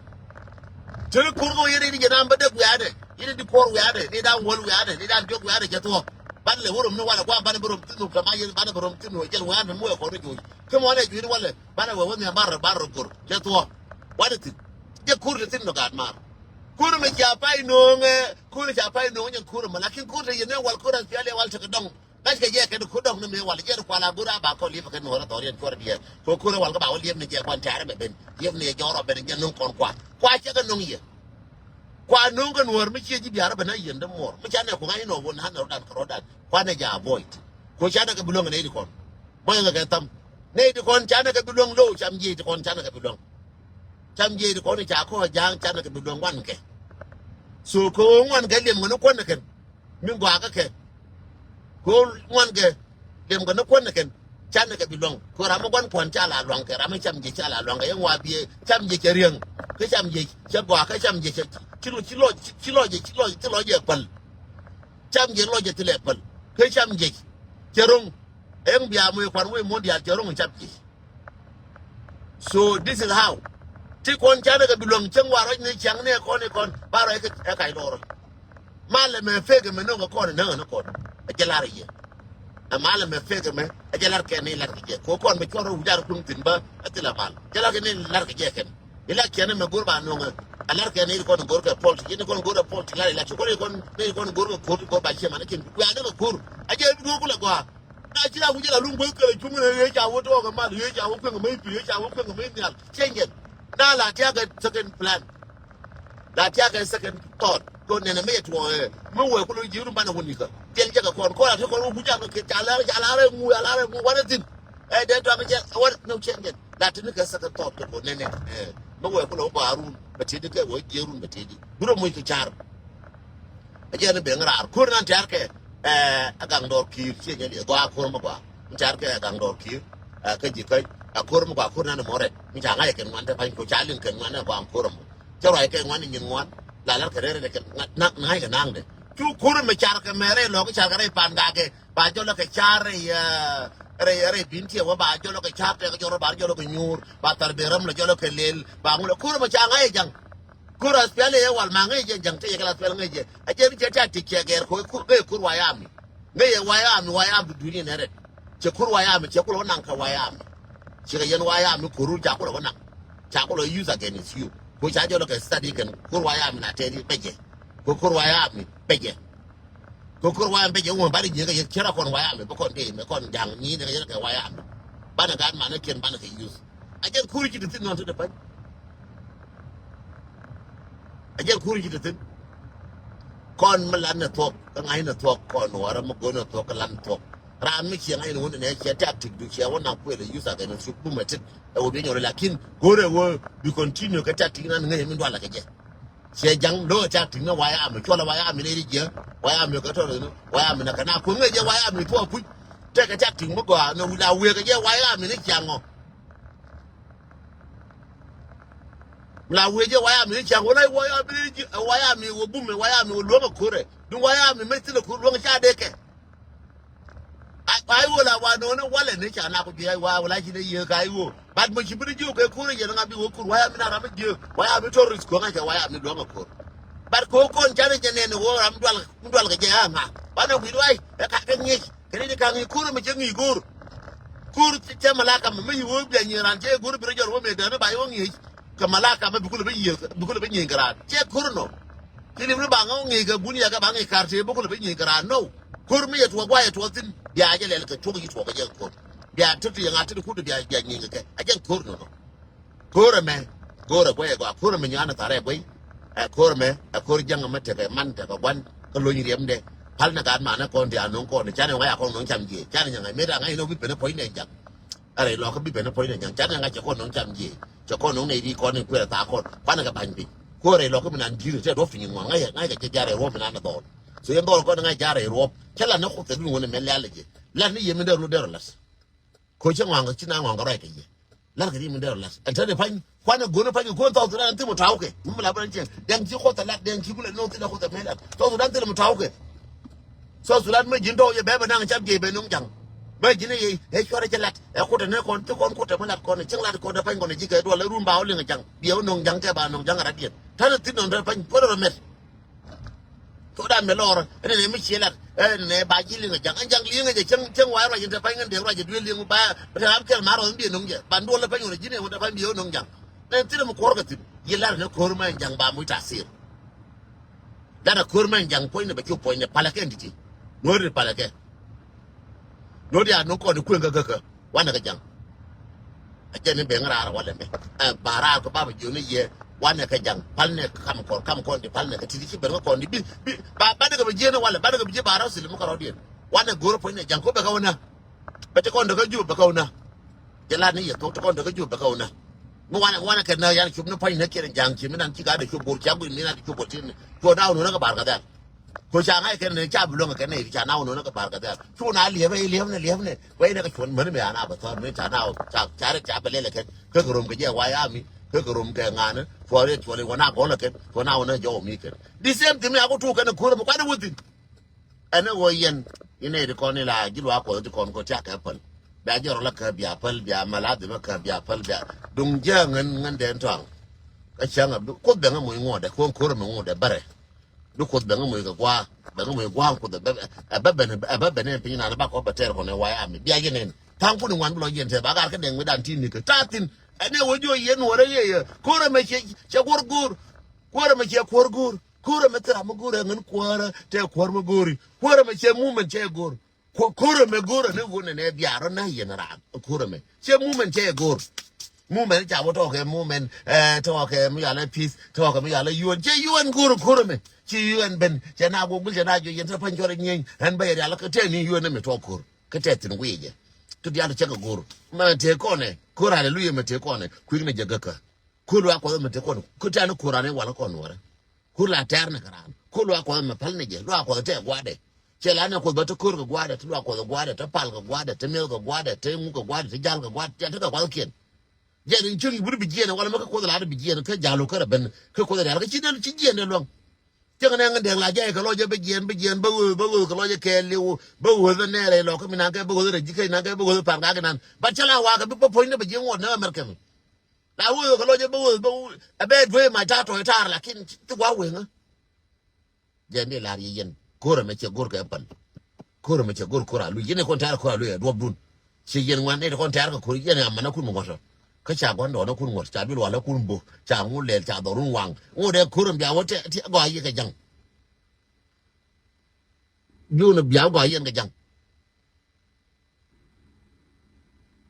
Teni ko̱r kɛ yɛn i̱ jɛ nam bä dek wiaadɛ yɛn i̱ di kuɔr wiaadɛ ni dan wäl wiaadɛ ni dan diɔk wiaadɛ cɛ thuɔ̱k. Ban lɛ wä rom ni walɛ guam banɛ bi rom thin wä kɛ ma yɛn banɛ bi rom thin wä jɛl wiaadɛ mi wɛ kɔn i̱ juuc. Kä mɔnɛ juuc ni walɛ banɛ wɛ wä nhiam bar bar rɔ go̱r cɛ thuɔ̱k. Wanɛ thin. Jɛ ko̱r te thin nɔ gaat maar. Ko̱r ɛmɛ ca pay no̱o̱ŋɛ ko̱r ca pay no̱o̱ŋɛ nyɛn ko̱r ɛmɛ lakin ko̱r te yɛn ni wal ko̱r as pial yɛ wal tekɛ dɔŋ. Ŋa̱ckɛ jɛ kɛn ku dɔ̱ŋ ni mëë wal jɛ kual a go̱r a ba kɔn li̱pɛ kɛ nuɔ̱ɔ̱r a dhɔr yɛn cuɔr diɛɛr. Kɛ ko̱r a wal kä ba wä li̱ep ni jɛ kuan tɛ̈rɛ bɛ ben. Li̱ep ni jɛ jɔr ɔ ben jɛ no̱ŋ kɔn kua. Kua cɛ kɛ no̱ŋ yɛ. Kua no̱ŋ kɛ nuɔ̱ɔ̱r mi ciɛ ji̱ biarä ben a yɛn dämuɔɔr. Mi ca nɛ ku ŋa̱c inɔ wun ha̱n rɔ̱dan kɛ rɔ̱dan. Kua nɛ jɛ avoid. Kɛ ca nɛ kɛ bi luäŋ nɛ ti kɔn. Mɔc ŋɛ kɛ tham. Nɛ ti kɔn ca nɛ kɛ bi luäŋ lo̱w cam jiɛ ti kɔn ca nɛ kɛ bi luäŋ. Cam jiɛ ti kɔn ca kɔ ja̱a̱ŋ ca nɛ kɛ bi luäŋ wan kɛ. So kɛ ɣöö ŋuan kɛ liɛm ŋä ni kuɔn ni kɛn. Mi gɔaa kä kɛ. Kɛ ɣöö ŋuan kɛ liɛm kɛ ni kuɔn ni kɛn. Canɛ kɛ bi luäŋ kɛ ram mi gua̱n kuɔn ca la luaŋ kɛ ram mi cam jiɛ ca la luaŋ kɛ yɛn wa biɛ cam jiɛ cɛ riɛŋ. Kä cam jiɛ cɛ gɔaa kä cam jiɛ cɛ ci lɔ ci lɔ ci lɔ jɛ ci lɔ ci lɔ jɛ päl. Cam jiɛ lɔ jɛ thilɛ päl kä cam jiɛ cɛ ro̱ŋ. Ɛŋ bia muc kuan wec muɔ̱n diaal cɛ ro̱ŋ cam jiɛ. So this is how. Ti kɔn canɛ kɛ bi luäŋ cäŋ wa ruac ni ciaŋ ni kɔn ni kɔn ba ruac kɛ ɛ kac lɔɔr. Malɛ mɛ fek mɛ no̱ŋ kɛ kɔn näŋ ni kɔn. Ɛ jɛ lar yɛ. Ɛ malɛ mɛ fek mɛ ɛ jɛ lar kɛ ni lar kɛ jɛ ko kɔn mɛ cuɔr wä wi̱c ar kuŋ thin bä ɛ thilɛ mal. Jɛ lar kɛ ni lar kɛ jɛ kɛn. Ilak kiɛn mɛ go̱r ba no̱ŋ ɛ lar kɛ ni kɔn go̱r kɛ pɔl ti ni kɔn go̱r kɛ pɔl ti lar ilak ti kɔn ni kɔn ni kɔn go̱r kɛ ko̱r ti go̱r ba ciɛ man ni kin wiaa ni kɛ ko̱r. Ɛ jɛ bi duɔ̱k kulɛ gɔaa. Na ci la wi̱c la luŋ guäth kɛlɛ cuŋ ni ɣee ca wä tɔɔk ɛ mal ɣee ca wä kueŋ ɛ mäc pil ɣee ca wä kueŋ ɛ mäc nhial. Cieŋ jɛn. Na la tiak ɛ second plan. La tiak ɛ second thought. Ko nɛnɛ mi yɛ tuɔɔk ɛ mi wee kulo ji̱ run banɛ wä nikä. Tiɛl jɛ kɛ kɔn kɔn la ti kɔn wä kuc ca kɛ ca lar ca lar ɛ ŋu ca lar ɛ ŋu wanɛ thin. Ɛ dee tuak jɛ ɛ wanɛ no cieŋ jɛn. La ti ni kɛ second thought kɛ ko nɛnɛ ɛ mi wee kulo wä gɔaa run bɛ tidi kɛ wä jiɛ run bɛ tidi. Bi rɔ muc kɛ car. Ɛ jɛn ben raar ko̱r nan tɛ̈r kɛ ɛ gaŋ dɔɔr ki̱i̱r ciɛ nyɛ liɛ gɔaa ko̱r mi gɔaa. Mi tɛ̈r kɛ ɛ gaŋ dɔɔr ki̱i̱r ɛ kä ji̱ käc ɛ ko̱r mi gɔaa ko̱r nan mɔ rɛt mi ca ŋa̱c ɛ kɛn ŋuan te pa̱ny ko̱ ca liŋ kɛn ŋuan ɛ gɔaa ko̱r mɔ. Cä ruac kɛ ŋuan ni nyin ŋuan la lar kɛ rɛr rɛt kɛ naŋ ŋa̱c kɛ naŋdɛ. Cu ko̱r mi car kɛ mɛ rɛy lɔk car kɛ rɛy pan gakɛ ba jɔl kɛ car rɛy rɛy rɛy bin tiɛ wä ba jɔl kɛ car tɛk jɔl ba jɔl kɛ nyuur ba thar ben räm lɛ jɔl kɛ lel ba ŋulɛ ko̱r mi ca ŋa̱c ɛ jaŋ. Kur aspiali ye wal ma ŋäc jɛ jaŋ ti yɛ kɛ la aspiali ŋäc jɛ. A jɛ ni cɛ ti a ti cɛ gɛr ko kur ŋäc kur wayami. Ŋäc yɛ wayami wayami duni nɛ rɛt. Cɛ kur wayami cɛ kulɔ naŋ kɛ wayami. Cɛ kɛ yɛn wayami kur ca kulɔ naŋ. Ca kulɔ use against you. Ko ca jɛ lɔ kɛ study kɛn kur wayami na tɛni bɛ jɛ. Ko kur wayami bɛ jɛ. Ko kur wayami bɛ jɛ wun bari jɛ kɛ yɛ cɛ ra kɔn wayami bɛ kɔn dee mɛ kɔn jaŋ ni ne kɛ yɛ kɛ wayami. Banɛ gat manɛ kiɛn banɛ kɛ use. A jɛ kur ci ti thin nɔn ti de pany. A jɛ kur ci ti thin. Kɔn mi lan ni thuɔk, kä ŋa̱c ni thuɔk, kɔn wä ram mi go̱o̱r ni thuɔk, kä lan ni thuɔk. Raan mi ciɛ ŋa̱c ni wun ni nɛ ciɛ tactic du ciɛ wä na kuël ɛ yuth agɛ ni cuk bumɛ tit. Ɛ wä bi nyɔri lakin go̱o̱r ɛ wä bi continue kɛ tactic nan ŋäc mi dualɛ kɛ jɛ. Ciɛ jaŋ lo̱o̱ tactic ni White Army, cuɔlɛ White Army ni ri jiɛ, White Army kɛ tɔr ni White Army na kɛ na kuëŋ ŋäc jɛ White Army thuɔk puc. Tekɛ tactic mi gɔaa ni wi̱i̱ la wëë kɛ jɛ White Army ni ciaŋ ɔ. La wee jɛ White Army ni ca̱ŋ wä la White Army ni ji̱, White Army wä bumɛ, White Army wä luäŋ a ko̱rɛ. Duŋ White Army mɛ thilɛ ko̱r luäŋ ca dee kɛ. Ai wä la wa nɔnɛ walɛ ni ca nak ku jiɛ wa wä la ci dee yee ka ai wä. But mɛ ci bi ni ji̱ wä kɛ ko̱rɛ yɛn ŋa bi wä ko̱r White Army na ram mi jiɛ. White Army terrorist ko̱ ŋa cɛ White Army luäŋ a ko̱r. But ko̱ kɔn ca ni jɛ nɛn wä ram mi dual, mi dual kɛ jɛ a ŋa. Banɛ wi̱i̱ ruac ɛ ka kɛ ŋi̱i̱c. Kɛ ni di ka ŋi̱i̱c ko̱rɛ mɛ cɛ ŋi̱i̱c ko̱r. Ko̱r cɛ malaka mɛ mi yi wä bia nyi̱i̱ ran cɛ ko̱r bi rɛ jɔr wä mɛ dɛn ba yɛ wä ŋi̱i̱c. Kɛ malaka mɛ bi kulɛ bi yiëë, bi kulɛ bi nyieny kɛ raan. Cɛ ko̱r nɔ. Ci li̱m ni ba ŋä wä ŋi̱i̱c kɛ bun yakɛ ba ŋi̱i̱c kar tëë bi kulɛ bi nyieny kɛ raan. No. Ko̱r mi yɛ tuɔɔk guayɛ tuɔɔk thi̱n. Bia jɛ lɛl kɛ tuɔɔk yi tuɔɔk kɛ jɛ ko̱r. Bia tet ti yɛ ŋa̱t ti kut bia, bia nyieny kɛ kɛ. A jɛ ko̱r nɔ nɔ. Ko̱r ɛmɛ. Ko̱r ɛ guay ɛ gɔaa. Ko̱r ɛmɛ nyuan ɛ thar ɛ guay. Ɛ ko̱r ɛmɛ. Ɛ ko̱r jäŋ ɛmɛ tekɛ man tekɛ guan. Kä lony riɛmdɛ. Pal ni gaat manɛ kɔn ti a no̱ŋ kɔn. Canɛ ŋa̱c a kɔn no̱ŋ cam jiɛ. Canɛ nyɛ ŋa̱c met a ŋa̱c ni wä bi pen ɛ puɔ̱ny nɛ jaŋ. Ɛ rɛy lɔkä bi ben ɛ puɔ̱ny ni nyaŋ. Canɛ ŋa̱c cɛ kɔn nɔŋ cam jiɛ. Cɛ kɔn nɔŋ nɛy ri kɔn in kuɛɛrɛ thaak kɔn. Kuanɛ kɛ ba̱ny piny. Ko̱r rɛy lɔkä mi nan di̱i̱t tɛ duɔ̱p piny ŋuan ŋa̱c ŋa̱c kɛ jɛ ja̱ rɛy ruɔ̱p in an ɛ dhɔl. So yɛn dhɔl kɔn ŋa̱c ja̱ rɛy ruɔ̱p. Cɛ lat ni kuoth tɛ dun wun ɛmɛ lɛl jɛ. Lat ni yɛ min dee run dee rɔ la̱t. Ko̱ cɛ ŋuan kɛ ci na ŋuan kɛ ruac kɛ yɛ. Lat kɛ ri min dee rɔ la̱t. Ɛn te ni pa̱ny. Kuanɛ go̱n pa̱ny kɛ ko̱n South Sudan thim ɔ ta̱wkɛ. Mi mi la bä ni cɛ. Dɛŋ ci kuoth ɛ lat dɛŋ ci kulɛ no̱o̱ŋ thin ɛ kuoth ɛ mɛ lat. South Sudan thilɛ mi ta̱wkɛ. South Sudan mɛ ji̱n tɔ̱ yɛ bɛ bɛ naŋ cap jiɛ bɛ no̱ŋ ja̱ŋ. Mɛ ji̱n ɛ yɛ cuarɛ cɛ lat ɛ kotɛ ni kɔn ti kɔn kotɛ mi lat kɔn cieŋ lat kɔn dɛ pa̱ny kɔn ji̱ kɛ duɔl ɛ run ba wä liŋ ja̱ŋ. Biɛ wä no̱ŋ ja̱ŋ kɛ ba no̱ŋ ja̱ŋ ɛ rat diɛn. Ta̱n thi̱n nɔn dɛ pa̱ny puɔl rɔ mɛt. Tɔ̱ dan mɛ lɔr ɛn nɛ mi ciɛ lat ɛn nɛ ba ji̱ liŋ ja̱ŋ ɛn ja̱ŋ liŋ jɛ cieŋ cieŋ wa ruac in dɛ pa̱ny ŋän dee ruac in duel liŋ ba tɛ ram kɛl ma rɔ in biɛ no̱ŋ jɛ ban duɔl dɛ pa̱ny wä ji̱n ɛ wä dɛ pa̱ny biɛ wä no̱ŋ ja̱ŋ. Nɛ thi̱n mi kuɔr kɛ thi̱n yɛ lat ni ko̱r mɛ ɛn ja̱ŋ ba muc ta sir. Lat a ko̱r mɛn ja̱ŋ puɔ̱nydɛ bɛ cu puɔ̱nydɛ palɛ kɛ ɛn ti̱ti̱. Nuɔ̱ɔ̱ri palɛ kɛ. Nuɔ̱ɔ̱ri a nuɔ̱ŋ kɔn i̱ kueŋ kä kä kä. Wanɛ kɛ ja̱ŋ. A jɛn i̱ ben raar walɛ mɛ. Ɛ ba raar kɛ bapɛ jiɔni yɛ. Wanɛ kɛ ja̱ŋ. Palnɛ kɛ kam kɔn kam kɔn di palnɛ kɛ ti̱ti̱ ci ben kä kɔn di bi bi ba banɛ kɛ bi jiɛn walɛ banɛ kɛ bi jiɛ ba rɔ silim kä rɔdiɛn. Wanɛ go̱o̱r puɔ̱nydɛ ja̱ŋ ko bɛ kä wä nä. Bɛ ti kɔn dɔkä jup bɛ kä wä nä. Jɛ lat ni yɛ thok ti kɔn dɔkä jup bɛ kä wä nä. Mi wanɛ wanɛ kɛ nä yan cup ni pa̱ny nä kiɛn ja̱a̱ŋ ci mi nan ci ka dee cup bor ci a guic mi nan ti cup bor ci ni. Cuɔ na wä nunä kɛ bar kɛ dhɛl. Ko ca ŋa̱c kɛn ni ca bi luäŋ kɛ nɛ ca na wä nunä kɛ bar kɛ dhɛl. Cu na liɛpɛ i̱ liɛpnɛ liɛpnɛ. Wä inɛ kɛ cuɔn mäni mi an a bɛ thɔr mi ca na wä ca ca rɛ ca bɛ lɛl kɛn. Kä kɛ rom kɛ jɛ wa ya mi kä kɛ rom kɛ ŋa̱a̱ni. Cuɔ rɛ cuɔ li wä na gɔl kɛn cuɔ na wä nä jɔw mi kɛn. The same thing mi a ku tuuk kɛn ni ko̱r mi kuat ni wä thi̱n. Ɛn ɛ ɣöö yɛn inɛ ti kɔn ila ji̱ luaak kuɔth ti kɔn kɔ tiak kɛ päl. Bia jɛ rɔ la kä bia päl bia maladhi ma kä bia päl bia duŋ jiääk ŋän ŋän dɛn tɔaŋ. Kä cäŋ a bi kuoth bɛŋ a moc ŋuɔ̱tdɛ kuɔn ko̱r a mi ŋuɔ̱tdɛ bärɛ. Bi kuoth bɛŋ a moc kɛ gua̱a̱ bɛŋ a moc gua̱a̱ kuoth ɛ bä bɛ nɛ piny naan ba kɔ bɛ tɛr kɔn ɛ way ami bia yɛn ɛn tha̱a̱ŋ kun iŋuan bi lɔ yɛn tɛ ba gar kä dɛŋ mi dan ti ni kɛ ta̱a̱ thin. Ɛn ɛ wä jiɔ yɛn nuɔrɛ yɛ yɛ ko̱r ɛmɛ cɛ cɛ guɔr go̱o̱r. Ko̱r ɛmɛ cɛ kuɔr go̱o̱r. Ko̱r ɛmɛ thil ram mi go̱o̱r ɛ ŋän kuäärä tɛ kuäär mi go̱o̱ri. Ko̱r ɛmɛ cɛ mumen cɛ go̱o̱r. Ko̱r ɛmɛ go̱o̱r ɛn ɛ ɣöö nɛnɛ bia rɔ na yɛn raan ko̱r ɛmɛ cɛ mumen cɛ go̱o̱r. Mumen ca wä tɔɔkɛ mumen ɛ tɔɔkɛ mi yalɛ peace tɔɔkɛ mi yalɛ yuɔn cɛ yuɔn go̱o̱r ko̱r ɛmɛ. Ci yuɔn ben cɛ na gogul cɛ na juɔc yɛn tɛ pa̱ny cɔrɛ nyieny ɛn bä yɛ rial kä tɛ ni yuɔn ɛmɛ tɔɔk ko̱r kä tɛ thin wi̱i̱ jɛ. Kä diaal cɛ kɛ go̱o̱r mɛ tëë kɔnɛ ko̱r haleluya mɛ tëë kɔnɛ kui̱k ni jɛ gäkä. Ko̱r luaak kuɔth ɛmɛ tëë kɔnɛ kä tɛ̈ni ko̱r raan i̱ wal kɔn nuɔrɛ. Ko̱r la tɛ̈r ni kɛ raan. Ko̱r luaak kuɔth ɛmɛ päl ni jɛ. Luaak kuɔth tɛ gua̱dɛ. Cɛ la ni kuoth bä te ko̱r kɛ gua̱dɛ, te luaak kuɔth kɛ gua̱dɛ, te mi̱eth kɛ gua̱dɛ, te ŋuk kɛ gua̱dɛ, te jal kɛ gua̱dɛ, te kɛ kuɔth kiɛn. Jɛ ni cieŋ i̱ bur bi jiɛɛn ɛ wala mi kä kuoth la bi jiɛɛn kä jalu kärɛ ben kä kuoth rial kä ci den ci jiɛɛn de luäŋ. Cieŋ ni ŋän dɛŋ la jɛ kɛ lɔc jɛ bi jiɛɛn bi jiɛɛn bä ɣöö bä ɣöö kɛ lɔc jɛ kɛɛl liw bä ɣöö bä nɛɛrɛ lɔk kä mi naŋ kɛ bä ɣöö rɛ ji̱ kɛ naŋ kɛ bä ɣöö pan gak inan. But cɛ la wakɛ bi bä puɔ̱ny ni bɛ jiɛɛn ŋuɔt ni America mi. La wee kɛ lɔc ɛ bä wee bä wee ɛ bɛ duee mac ta̱a̱ tɔ̱ ɛ ta̱a̱r lakin ti gua̱a̱ weŋä. Jɛn di lar yɛ yɛn ko̱r ɛmɛ cɛ go̱r kɛ päl. Ko̱r ɛmɛ cɛ go̱r ko̱r a luc yɛn ɛ kɔn tɛ̈r ko̱r a luc ɛ duɔ̱p dun. Cɛ yɛn ŋuan nɛy ti kɔn tɛ̈r kɛ ko̱r yɛn ɛ amɛn ɛ kun mi ŋuɔ̱t ɔ. Kä ca gua̱n dɔɔn ɛ kun ŋuɔ̱t ca duel wal ɛ kun bo̱ ca ŋu lɛl ca dhɔrun waŋ. Ŋot ɛ ko̱r ɛmɛ bia wä tɛ ti gɔaa yɛ kɛ ja̱ŋ. Biun ɛ bia wä gɔaa yɛn kɛ ja̱ŋ.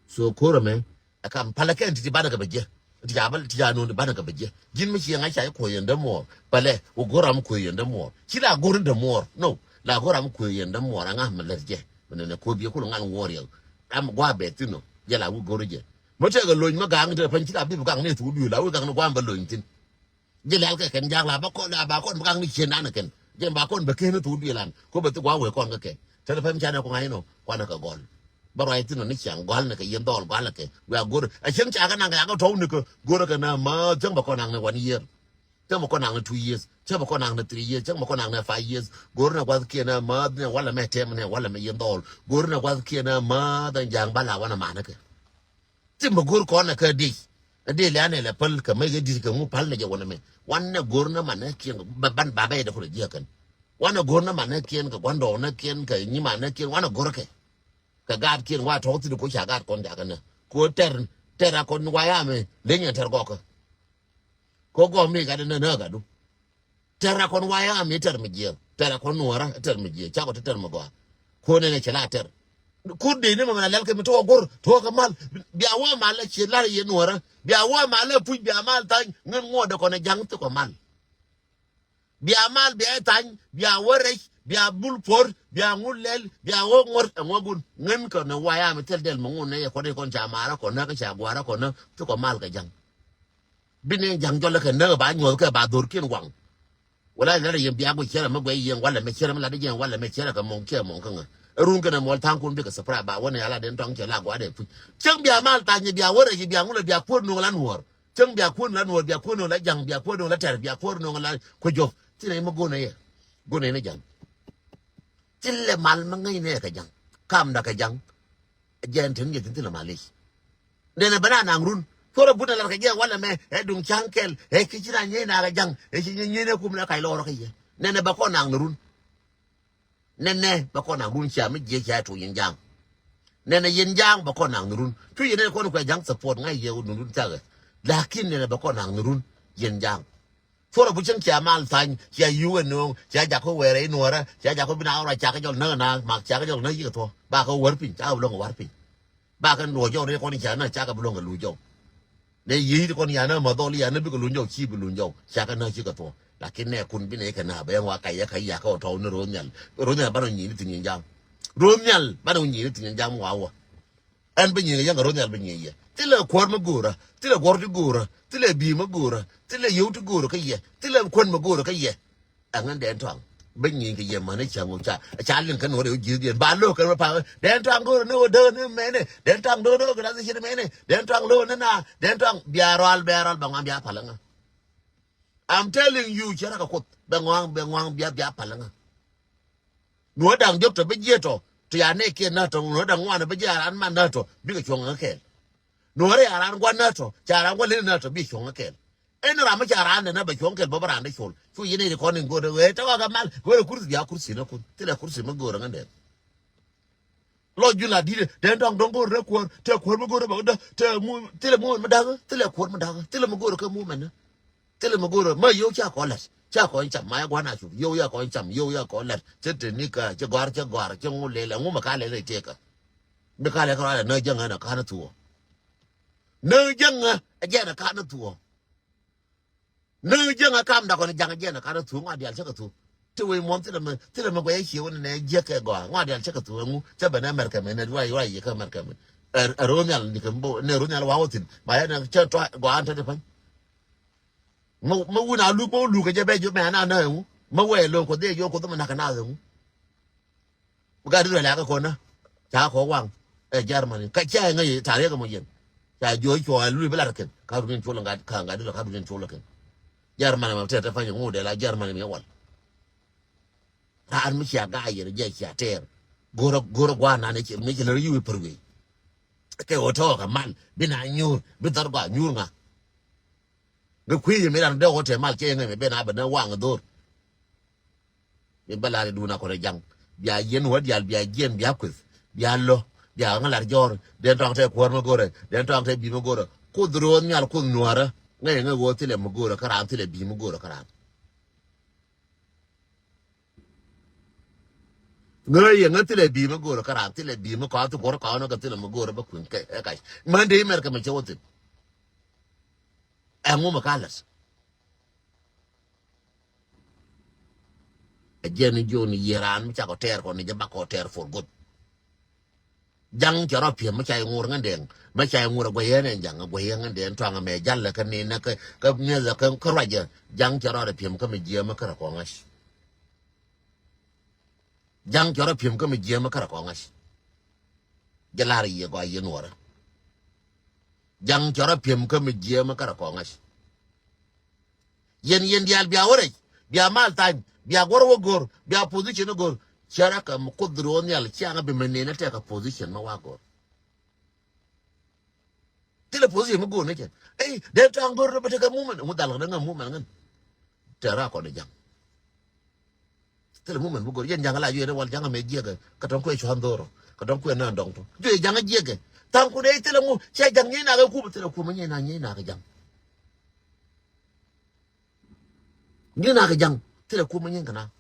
So ko̱r ɛmɛ ɛ kam palä kɛn ti̱ti̱ banɛ kɛ bɛ jiɛ. Ti ca bä, ti ca nuɔ̱n ti banɛ kɛ bɛ jiɛ. Ji̱n mi ciɛ ŋa̱c ca i̱ kuɔ̱c yɛn dämuɔɔr. Pälɛ wä go̱r ram kuɔ̱c yɛn dämuɔɔr. Ci la go̱r in dämuɔɔr. No. La go̱r ram kuɔ̱c yɛn dämuɔɔr. Aŋa mi lät jɛ. Mi nɛnɛ ko̱p yɛ kul ŋa̱l ŋuɔ̱ɔ̱r yɛ. Ram gua̱a̱ bɛ thi̱n nɔ. Jɛ la wä go̱r jɛ. Mi tëëkɛ lony mi ga̱a̱ŋ ti pän ci la bi bi ga̱a̱ŋ ni thuuk duëël la wä ga̱a̱ŋ ni gua̱a̱m bä lony thi̱n. Jɛ lɛl kɛ kɛn jaak la bä kɔn, la ba kɔn bä kaŋ ni cien an kɛn. Jɛ ba kɔn bä ken thuk duëlan. Ko bä thuk wa wee kɔn kä kɛ. Tɛn pɛm canɛ kɔ ŋa̱c nɔ, kuanɛ kɛ gɔl. Bä ruac thin nɔ ni ciaŋ gɔl ni kɛ yen dhɔl gɔl kɛ. Wia go̱r. A cieŋ ca kɛ naŋ kɛ ya kɛ tɔw ni kɛ. Go̱r kɛ na ma cieŋ bä kɔn naŋ ni one year. Cieŋ bä kɔn naŋ ni two years. Cieŋ bä kɔn naŋ ni three years. Cieŋ bä kɔn naŋ ni five years. Go̱r ni guath kiɛ na ma ni walɛ mɛ tɛm ni walɛ mɛ yen dhɔl. Go̱r ni guath kiɛ na ma dhan jaŋ bä la wanɛ manɛ kɛ. Ti mi go̱r kɔn ɛ kä dic. Ɛ dic lɛ anɛ lɛ päl kɛ mec ɛ dic kɛ ŋu päl nɛ jɛ wänɛ mɛ. Wanɛ go̱r nɛ manɛ kiɛn bɛ ban babɛ yɛ dɛ kɔn jiɛ kɛn. Wanɛ go̱r nɛ manɛ kiɛn kɛ guandɔɔnɛ kiɛn kɛ nyimanɛ kiɛn wanɛ go̱r kɛ. Kɛ gaat kiɛn wa tɔk thit ko ca gaat kɔn jakɛ nɛ. Ko tɛr, tɛr a kɔn wa yamɛ lenyɛ tɛr gɔkɛ. Ko gɔm mi gat nɛ nɛ gadu. Tɛr a kɔn wayä ami tɛr mi jiɛ. Tɛr a kɔn nuɔrä tɛr mi jiɛ. Cakɔ ti tɛr mi gɔaa. Kuɔnɛ nɛ cɛ la tɛr. Kur dee ni mɛ mɛ na lɛl kɛ mi tɔɔ go̱r tɔɔ kɛ mal. Bia wä mal lɛ ciɛ lar yɛ nuɔrä. Bia wä mal lɛ puc bia mal thany ŋän ŋuɔdɛ kɔn ɛ jaŋ thikɔ mal. Bia mal bia thany bia wä rɛc bia bul puɔr bia ŋu lɛl bia wä ŋuɔr ɛ ŋuɔbun ŋän kɔn ɛ wayä ami thil dɛl mi ŋun nɛ yɛ kɔn ɛ kɔn ca marä kɔn nä kä ca guarä kɔn nä thikɔ mal kɛ jaŋ. Bi ni ja̱ŋ jɔl kɛ näk ba nyuɔth kɛ ba dhor kiɛn waŋ. Wala lɛr yɛn bia guic cɛrɛ mi guɛc yɛn walɛ mɛ cɛrɛ mi lat yɛn walɛ mɛ cɛrɛ kɛ mɔŋ kiɛ mɔŋ kä ŋä. Run kɛnɛ muɔl tha̱a̱ŋ kun bikɛ surprise ba wä ni ala den tɔŋ cɛ la gua̱dɛ puc. Cäŋ bia mal tha̱a̱ŋ bia wä rɛc bia ŋulɛ bia kuäär nuɔŋ la nuɔɔr. Cäŋ bia kuäär la nuɔɔr bia kuäär nuɔŋ la ja̱ŋ bia kuäär nuɔŋ la tɛr bia kuäär nuɔŋ la kuɛ jɔp. Thin ɛ mi go̱n ɛ yɛ. Go̱n ɛ ni ja̱ŋ. Thilɛ mal mi ŋäcnɛ kɛ ja̱ŋ. Kamda kɛ ja̱ŋ. Jɛn tin jɛ thin thilɛ mal i̱. Nɛnɛ bɛ na naŋ run. Cuɔrɛ but na lar kɛ jɛ walɛ mɛ ɛ duŋ ca̱ŋ kɛl ɛ ki ci na nyieec na kɛ ja̱ŋ ɛ ci nyieec nyieec nɛ kum nɛ kac lɔɔrä kɛ yɛ. Nɛnɛ bɛ kɔn naŋ ni run. Nɛnɛ bɛ kɔn naŋ run cia mi jiɛ cia tuny in ja̱ŋ. Nɛnɛ yɛn ja̱ŋ bɛ kɔn naŋ ni run. Cu yɛn nɛ kɔn kuɛ ja̱ŋ support ŋa̱c yɛ wä dun run thakɛ. Lakin nɛnɛ bɛ kɔn naŋ ni run yɛn ja̱ŋ. Cuɔrɛ bu cieŋ cia mal thany cia yiu ɛ no̱o̱ŋ cia jakä wɛɛrɛ i̱ nuɔ̱ɔ̱rä cia jakä bi na ɣɔr a cakɛ jɔl näk na mak cakɛ jɔl näk yikɛ thuɔ̱k bakɛ wär piny cakɛ bi lo̱ŋ wär piny. Bakɛ luɔ̱c jɔw ni kɔn i̱ ca näk cakɛ bi lo̱ŋ kɛ luc jɔw. Nɛ yiey ti kɔn ya näk ma dhɔl ya näk bikɛ luny jɔw ci bi luny jɔw cakɛ näk cikɛ thuɔ̱k. Lakin nɛ kun bi nɛ kɛ näk bɛ ŋɔak kac yɛ kac yakä ɔ tɔw ni ro̱o̱ nhial. Ro̱o̱ nhial banɛ nyini thi̱n yɛn ja̱a̱ŋ. Ro̱o̱ nhial banɛ nyini thi̱n yɛn ja̱a̱ŋ ŋɔak wä. Ɛn bi nyiŋ yɛn kɛ ro̱o̱ nhial bi nyiŋ yɛ. Thilɛ kuäär mi go̱o̱rä, thilɛ guɔ̱r ti go̱o̱rä, thilɛ bi̱i̱ mi go̱o̱rä, thilɛ yio̱w ti go̱o̱rä kä yɛ, thilɛ kuän mi go̱o̱rä kä yɛ. Ɛŋä dɛn tɔaŋ bi nyiŋ kɛ yɛ mäni cäŋ wä ca ca liŋ kɛn wä rɛw ji̱th yɛn ba lo̱k kɛn wä pa̱a̱ dɛn tɔaŋ go̱o̱rä ni wä däk ni mɛni dɛn tɔaŋ do̱k ni wä kɛ lath i̱ cin mɛni dɛn tɔaŋ lo̱k ni na dɛn tɔaŋ bia rɔal bia rɔal bɛ ŋɔaŋ bia pal ɛŋä. I'm telling you cɛ rɛ kɛ kuoth bɛ ŋɔaŋ bɛ ŋɔaŋ bia bia pal ɛŋä. Nuɔ̱ɔ̱r da̱ŋ diɔ̱k tɔ bi jiɛt tɔ ti ya nɛɛkiɛn na tɔ nuɔ̱ɔ̱r da̱ŋ ŋuan bi jiɛt a raan man na tɔ bikɛ cuɔ̱ŋ ŋä kɛɛl. Nuɔ̱ɔ̱r ya raan gua̱n na tɔ ca raan gua̱n leni na tɔ bi cuɔ̱ŋ ŋä kɛɛl. Ɛn ram mi ca raan nɛ na bɛ cuɔ̱ŋ kɛɛl bä bä raan dee col cu yɛn nɛy ti kɔn in go̱o̱r wee tɔk a kɛ mal go̱o̱r kursi bia kursi na kun thilɛ kursi mi go̱o̱r ŋä dee. Lɔ jun la di̱t dee dɔ̱ŋ dɔ̱ŋ go̱o̱r dee kuäär tɛ kuäär mi go̱o̱r bɛ wä dee tɛ mu thilɛ mu mi da̱k thilɛ kuäär mi da̱k thilɛ mi go̱o̱r kɛ mu mɛn. Thilɛ mi go̱o̱rä ma yio̱w ca kɔ lɛt ca kɔ cam ma ya gua̱n a cup yio̱w ya kɔ cam yio̱w ya kɔ lɛt cɛ te ni kä cɛ gɔ̱a̱r cɛ gɔ̱a̱r cɛ ŋu lelɛ ŋu mɛ ka lelɛ tëkä. Mi ka lɛ kɛ rɔalɛ näk jäŋä nɛ ka̱n thuɔ̱. Näk jäŋä ɛ jɛn ɛ ka̱n thuɔ̱. Näk jäŋä kam dakɔn jaŋ ɛ jɛn ɛ ka̱n thuɔ̱ ŋɔa diaal cä kɛ thuɔ̱. Ti wec muɔ̱n thilɛ mi thilɛ mi guɛy ɛ cie wä nɛ jiäk kɛ gɔaa ŋɔa diaal cä kɛ thuɔ̱ ɛŋu cä ben ɛ mɛrkɛ mi nɛ ruac ruac yɛ kä mɛrkɛ mi. Ɛ ro̱o̱ nhial ni kɛ bo nɛ ro̱o̱ nhial wa wä thi̱n ma yɛ nɛ cä tɔa gɔaa ɛn te ti pa̱ny. Mä wun a luk mä wun luk kɛ jɛ bɛ jop mɛ ana na ɛŋu mä wɛ lo̱ŋ kuoth dee jop kuoth mä nak kɛ na ɛŋu. Bi gat ri rɛ lɛ kɛ kɔn na ca kɔ waŋ ɛ Germany ka ca ŋä yɛ ta̱a̱ yɛ kɛ mɔ yɛn. Ca jɔ cuɔ a lul bi lat kɛn ka run in cuɔl ŋa ka ŋa di rɛ ka run in cuɔl kɛn. Germany mɛ tɛ tɛ pa̱ny ŋu dee la Germany mɛ wal. Raan mi cia gaa yɛn jɛ cia tɛɛr. Go̱rä go̱rä gua̱a̱r nan mi ci lär yiwi pär wei. Kɛ ɣöö tɔɔk kɛ mal bi na nyuur bi dhɔr gɔaa nyuur ŋa. Ŋä kui̱ yɛ mi ran dee ɣɔtɛ mal cɛ ŋä mi ben a bɛ nä waŋ dhor. Mi bä lar idun a kɔn ɛ jaŋ bia yɛn wä dial bia jiɛn bia kueth bia lɔ bia ŋä lar jɔr. Den tɔŋ tɛ kuɔr mi gorɛ den tɔŋ tɛ bi mi gorɛ. Kuoth ro̱o̱n nyal kuoth nuɔrä. Ŋä yɛ ŋä wä thilɛ mi gorɛ kä ran thilɛ bi mi gorɛ kä ran. Ŋä yɛ ŋä thilɛ bi mi gorɛ kä ran thilɛ bi mi kɔn thi kuɔr kɔn kä thilɛ mi gorɛ bä kui̱n kɛ ɛ kac. Mande imɛr kɛ mi cɛ wä thin. Ɛŋu mi ka la̱t? Ɛ jɛn ni jiɔn ni yiëë raan mi cakɔ tɛɛr kɔn ni jɛ bakɔ tɛɛr for good. Ja̱ŋ cɛ rɔ piɛm mi ca iŋuur ŋändɛŋ, mi ca iŋuur ɛ guɛyɛ ni ja̱ŋ ɛ guɛyɛ ŋändɛŋ tuaŋ ɛmɛ ja̱l ɛ kä ni nɛ kä, kä mi̱eth ɛ kä, kä ruacɛ. Ja̱ŋ cɛ rɔ rɛ piɛm kä mi jiɛɛm kä rɛ kɔ ŋa̱c. Ja̱ŋ cɛ rɔ piɛm kä mi jiɛɛm kä rɛ kɔ ŋa̱c. Jɛ lar yiëë gɔaa yiëë nuɔrä. Ja̱ŋ cɛ rɔ piɛm kä mi jiɛɛm kä rɛ kɔ ŋa̱c. Yɛn, yɛn diaal bia wä rɛc, bia mal thany, bia guɔ̱r wä go̱r, bia position wä go̱r. Cɛ rɛ kɛ mi Kuoth ro̱o̱ nhial ciaŋ bi mi nɛn ɛ tɛk kɛ position mi wa go̱r. Thilɛ position mi go̱r ni cɛ. Ey, dee tɔ̱a̱ŋ go̱r ni bä tekɛ movement, ŋu dhal kɛ ni ŋä movement ŋän. Tɛɛr a kɔn i̱ ja̱ŋ. Thilɛ movement mi go̱r, yɛn ja̱ŋ la juɛ ni wal ja̱ŋ amɛ jiɛkɛ, kä tɔ̱ŋ kuɛ cua̱n dho̱rɔ, kä tɔ̱ŋ kuɛ nään dɔ̱ŋ tɔ. Juɛ ja̱ŋ jiɛkɛ. Tha̱a̱ŋ kun ey thilɛ ŋu, cɛ ja̱ŋ nyɛy nak ɛ kup, thilɛ kup mi nyɛy nak, nyɛy nak i̱ ja̱ŋ. Nyɛy nak i̱ ja̱ŋ, thilɛ kup mi nyɛy kɛ na.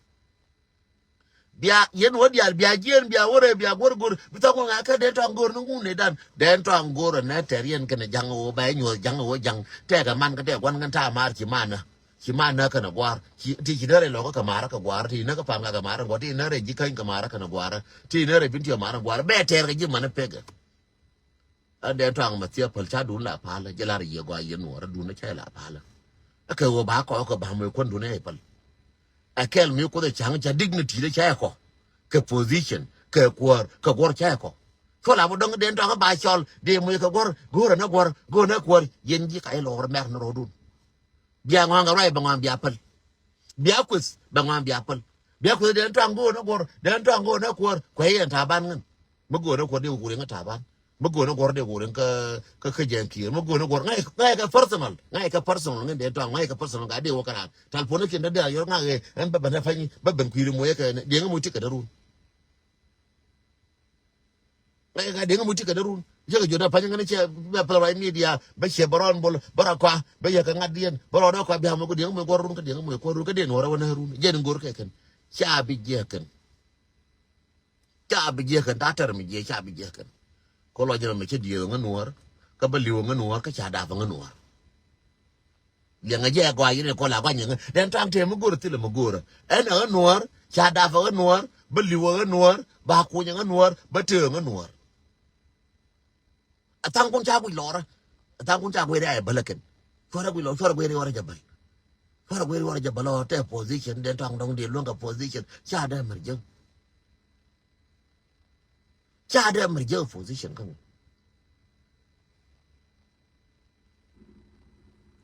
Bia yɛn wä diaal, bia jiɛn, bia wä rɛy, bia guɔ̱r go̱r, bi tha̱a̱ŋ kun ŋa̱ kä dee tɔ̱a̱ŋ go̱r ni ŋun ni dan. Dee tɔ̱a̱ŋ go̱r ɛ nɛ tɛr yɛn kɛnɛ ja̱ŋ ɛ wä, ba yɛ nyuɔ̱th ja̱ŋ ɛ wä ja̱ŋ. Tɛkɛ man kä tɛk gua̱n kɛn ta̱a̱ maar ci man ɛ. Ci man näk kɛnɛ gua̱a̱r. Ci, ti ci dee rɛy lɔkä kɛ maarä kɛ gua̱a̱r. Ti näk kɛ pam kɛ maarä kɛ gua̱a̱r. Ti näk rɛy ji̱ käny kɛ maarä kɛnɛ gua̱a̱r. Ti näk rɛy bin ti maarä kɛ gua̱a̱r. Bɛ tɛɛr kɛ ji̱ man pekɛ. Ɛ dee tɔ̱a̱ŋ mɛ thiɛ päl ca duun la palä. Jɛ lar yiëë gɔaa yiëë nuɔɔrä duun ɛ ca la palä. Ɛ kɛ ɣöö ba kɔɔk kɛ ba̱a̱m wee kuändun ɛ päl. Ɛ kɛl mi Kuoth ɛ ca̱ŋ ca dignity dee ca ɛ kɔ. Kɛ position, kɛ kuäär, kɛ guɔ̱r ca ɛ kɔ. Cuɔl a bä dɔ̱ŋ dee tɔ̱a̱ŋ ba cɔl dee moc kɛ guɔ̱r, go̱o̱rä ni guɔ̱r, go̱o̱rä ni kuäär. Yɛn ji̱ ka ilɔɔr mɛr ni rɔɔdun. Bia ŋɔaŋ kɛ ruac bɛ ŋɔaŋ bia päl. Bia kueth bɛ ŋɔaŋ bia päl. Bia kueth den tuaŋ go̱o̱r ni guɔ̱r, den tuaŋ go̱o̱r ni kuäär. Kuɛ yɛn ta̱a̱ ban ŋän. Mi go̱o̱r ni kuäär dee wä wuriŋ ta̱a̱ ban. Mi go̱o̱r ni guɔ̱r dee wä wuriŋ kä, kä, kä jɛn kiɛɛr. Mi go̱o̱r ni guɔ̱r ŋa̱c, ŋa̱c kɛ personal. Ŋa̱c kɛ personal ŋän den tuaŋ, ŋa̱c kɛ personal ŋa̱c dee wä kɛ raan. Tal puɔ̱n ni kiɛn dee dee a yɔr ŋa̱c ɛ, ɛn bɛ bɛn ɛ pa̱ny, bɛ ben kui̱ri moc ɛ kɛ, diɛŋ moc ti kɛ dee run. Ŋa̱c ka diɛŋ moc ti kɛ dee run. Yɛ kɛ jɔt a pa̱ny ŋän cɛ bɛ pɛl ruac media, bɛ cɛ bɛ rɔɔn bol, bɛ rɔ kua, bɛ yɛ kɛ ŋa̱t diɛn, bɛ rɔɔn a kua bia moc kɛ diɛŋ moc guɔ̱r run, kɛ diɛŋ moc kuɔr run, kɛ diɛn wä rɛ wä nɛ run. Jɛn go̱r kɛ kɛn. Ca bi jiɛ kɛn. Ca bi jiɛ kɛn, ta tɛr mi jiɛ, ca bi jiɛ kɛn. Kɛ lɔc jɛ mɛ cɛ diɛ ŋä nuɔr, kä bä li̱w ŋä nuɔr, kä ca dap ŋä nuɔr. Liɛŋɛ jɛ gɔaa yɛn kɔ la gɔaa nyɛ ŋä. Den tɔ̱a̱ŋ tëë mi go̱o̱rä thilɛ mi go̱o̱rä. Ɛn ɛ ɣä nuɔ̱ɔ̱r, ca dap ɛ ɣä nuɔ̱ɔ̱r, bä li̱w ɛ ɣä nuɔ̱ɔ̱r, ba kuny ɛ ɣä nuɔ̱ɔ̱r, bä tëë ɛ ɣä nuɔ̱ɔ̱r. Ɛ tha̱a̱ŋ kun ca guic lɔɔrä. Ɛ tha̱a̱ŋ kun ca guic rɛy ɛ bäl ɛ kɛn. Cuɔrɛ guic lɔɔr, cuɔrɛ guic rɛy ɣɔrɛ jɛ bäl. Cuɔrɛ guic rɛy ɣɔrɛ jɛ bäl ɔ tɛ position, den tɔ̱a̱ŋ dɔ̱ŋ dee luäŋ kɛ position. Ca dee mɛr jäŋ. Ca dee mɛr jɛ position kä ŋu.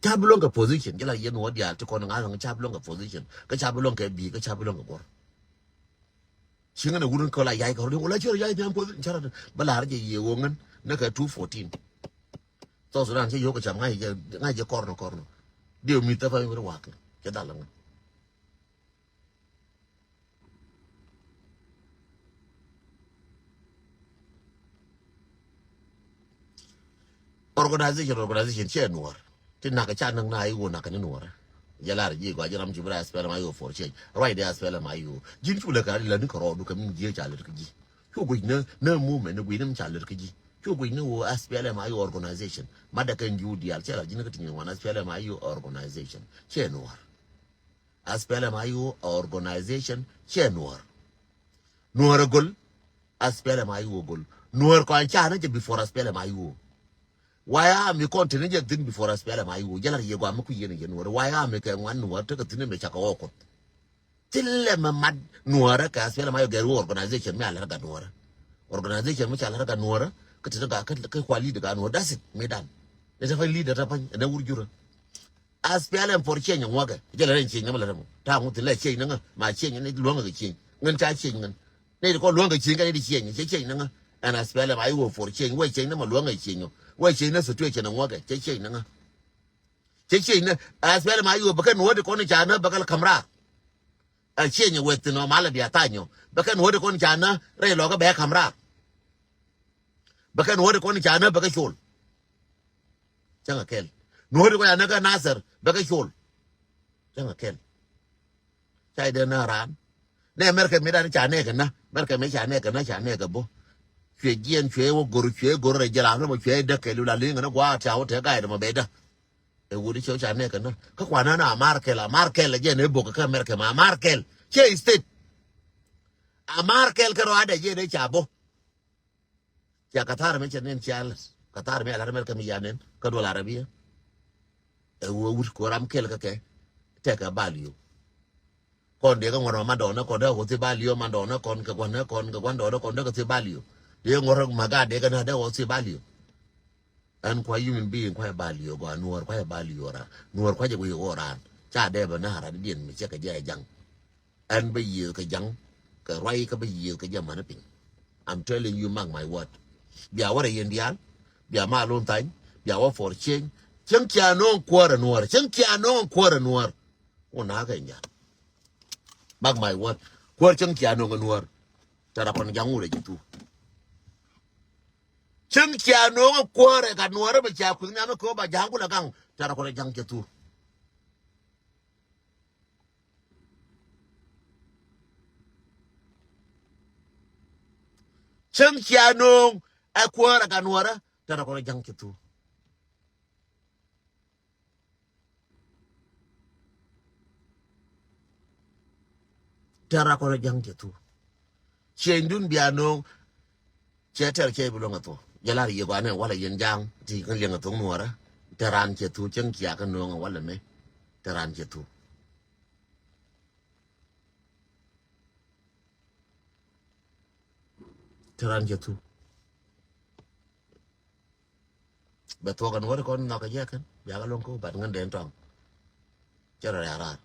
Ca bi luäŋ kɛ position, jɛ la yɛn wä diaal ti kɔn ŋa̱th ŋa̱th ca bi luäŋ kɛ position. Kä ca bi luäŋ kɛ bi̱i̱, kä ca bi luäŋ kɛ guɔ̱r. Ci ŋän a wurun kɛ la yay kɛ rɔ di wala ci rɔ yay thiam position, ca rɔ di. Bä la̱r jɛ yiëë wä ŋän, ni kɛ two fourteen. South Sudan cɛ yio̱k kɛ cam ŋa̱c jɛ, ŋa̱c jɛ kɔrnɔ kɔrnɔ. Diɛ mi thäpä mi ri wakɛ, cɛ dhal ŋän. Organization, organization, cɛ nuɔr. Ti nak ca nak na iwo nak ni nuɔr. Jɛ lar ji̱ gɔaa jɛ ram ci bi ra S P L M I O for change. Ruac dee S P L M I O. Ji̱n cu lɛ ka la ni kɛ rɔɔdu kɛ min ji̱ ca lɛ kɛ ji̱. Cu guic ni, ni movement ni guic ni mi ca lɛ kɛ ji̱. Cu guic ni wo S P L M I O organization. Madɛ kɛ ji̱ diaal cɛ la ji̱n kä ti nyin wan S P L M I O organization. Cɛ nuɔr. S P L M I O organization cɛ nuɔr. Nuɔr a gol, S P L M I O gol. Nuɔr kɔn ca ni jɛ before S P L M I O. Why am you continue jɛ thin before S P L M I O? Jɛ la yɛ gɔaa mi ku yɛn yɛ nuɔr. Why am you kɛ ŋuan nuɔr tekɛ thin mi cakɔ wä kuth? Thilɛ mi mat nuɔr kɛ S P L M I O gɛr wä organization mi a lɛr gat nuɔr. Organization mi ca lɛr gat nuɔr, kä thin gat, kä, kä kua leader gat nuɔr. That's it, mi dan. Ni ta pany leader ta pany, ɛn wur jurä. S P L M for change ŋuɔkɛ. Jɛ lɛ rɛn change nɛ mɛ lɛ rɛm. Ta ŋu thin lɛ change nɛ ŋa. Ma change ni luɔ̱ŋ kɛ change. Ŋän ca change ŋän. Ni di kɔ luɔ̱ŋ kɛ change kɛ ni di change. Cɛ change nɛ ŋa. Ɛn S P L M I O for change. Wɛ change nɛ mɛ luɔ̱ŋ kɛ change. Wɛ change nɛ situation ŋuɔkɛ. Cɛ change nɛ ŋa. Cɛ change nɛ. S P L M I O bɛ kɛ nuɔ̱t di kɔn ca nä bɛ kɛ lɛ kam raar. Ɛ change wɛ thin ɔ malɛ bia tha nyɔ. Bɛ kɛ nuɔ̱t di kɔn ca nä rɛy lɔkä bɛ kam raar. Bɛ kɛ nuɔ̱t di kɔn ca nä bɛ kɛ col. Cäŋ a kɛl. Nuɔ̱t di kɔn ca nä kä Nasir bɛ kɛ col. Cäŋ a kɛl. Ca idɛ nä raan. Nɛ Mɛrkɛ mi dan ca nɛ kɛ nä. Mɛrkɛ mi ca nɛ kɛ nä ca nɛ kɛ bä. Cuɛ jiɛn cuɛ wä go̱r cuɛ go̱r rɛ jɛ raan rɛ mɔ cuɛ däk kɛ lu la liŋ kɛ nä gua̱a̱ ca wä tɛ ga̱a̱c rɛ mɔ bɛ dä. Ɛ wut i̱ cɛ wä ca nɛɛk kɛ nä kä kuanä na Amarkɛl, Amarkɛl ɛ jɛn ɛ bok kä America ma Amarkɛl cɛ state. Amarkɛl kɛ rɔadɛ jɛn ɛ ca bok. Cia Katar mi cɛ nen cia lät Katar mi alar America mi ya nen kä duɔl Arabia. Ɛ wut kɛ ram kɛl kä kɛ tɛkɛ bal yo. Kɔn dee kä ŋuɔ̱t ma mandɔɔnä kɔn dee kɛ thil value, mandɔɔnä kɔn kɛ gua̱nä kɔn kɛ gua̱ndɔɔnä kɔn dee kɛ thil value. Dee ŋuɔ̱t ma gaat dee kä na dee kɛ thil value. Ɛn kua human being kua value gɔaa, Nuɔr kua value raan, Nuɔr kua jɛ wi̱i̱ ɣöö raan ca dee bɛ na raan diɛn mi cɛ kɛ jɛ jaŋ. Ɛn bä yiëëth kɛ ja̱ŋ kɛ ruac kä bä yiëëth kɛ jɛ mani piny. I'm telling you, mark my word. Bia wä rɛ yɛn diaal, bia ma lun thany, bia wä for change. Cäŋ cia no̱o̱ŋ kuäärä Nuɔr, cäŋ cia no̱o̱ŋ kuäärä Nuɔr. Wä na kɛ nyal. Mark my word. Kuäär cäŋ cia no̱o̱ŋ ɛ Nuɔr. Tɛrɛ kɔn ja̱ŋ wurɛ ji̱ thu. Cäŋ cia no̱o̱ŋ ɛ kuäärä ka Nuɔr bɛ cia kui̱th nhiam ɛ kɛ wä ba ja̱ŋ kulɛ gaŋ. Tɛrɛ kɔn ja̱ŋ ji̱ thu. Cäŋ cia no̱o̱ŋ ɛ kuäärä ka Nuɔrä. Tɛrɛ kɔn ja̱ŋ ji̱ thu. Tɛrɛ kɔn ja̱ŋ ji̱ thu. Ciɛŋdun bia no̱o̱ŋ. Cɛ tɛr cɛ bi luäŋ a thok jɛ lar yie gɔanɛ walɛ yɛn ja̱a̱ŋ ti kän liɛŋ a thok Nuɔrä. Tɛ raan cɛ thuk cäŋ cia kä no̱o̱ŋ a walɛ mɛ. Tɛ raan cɛ thuk. Tɛ raan cɛ thuk. Bɛ thuɔk ɛn wäri kɔn nhɔk kɛ jɛ kän bia kɛ luäŋ kä bat ŋän dee tɔŋ. Cɛ rɔ ria raar.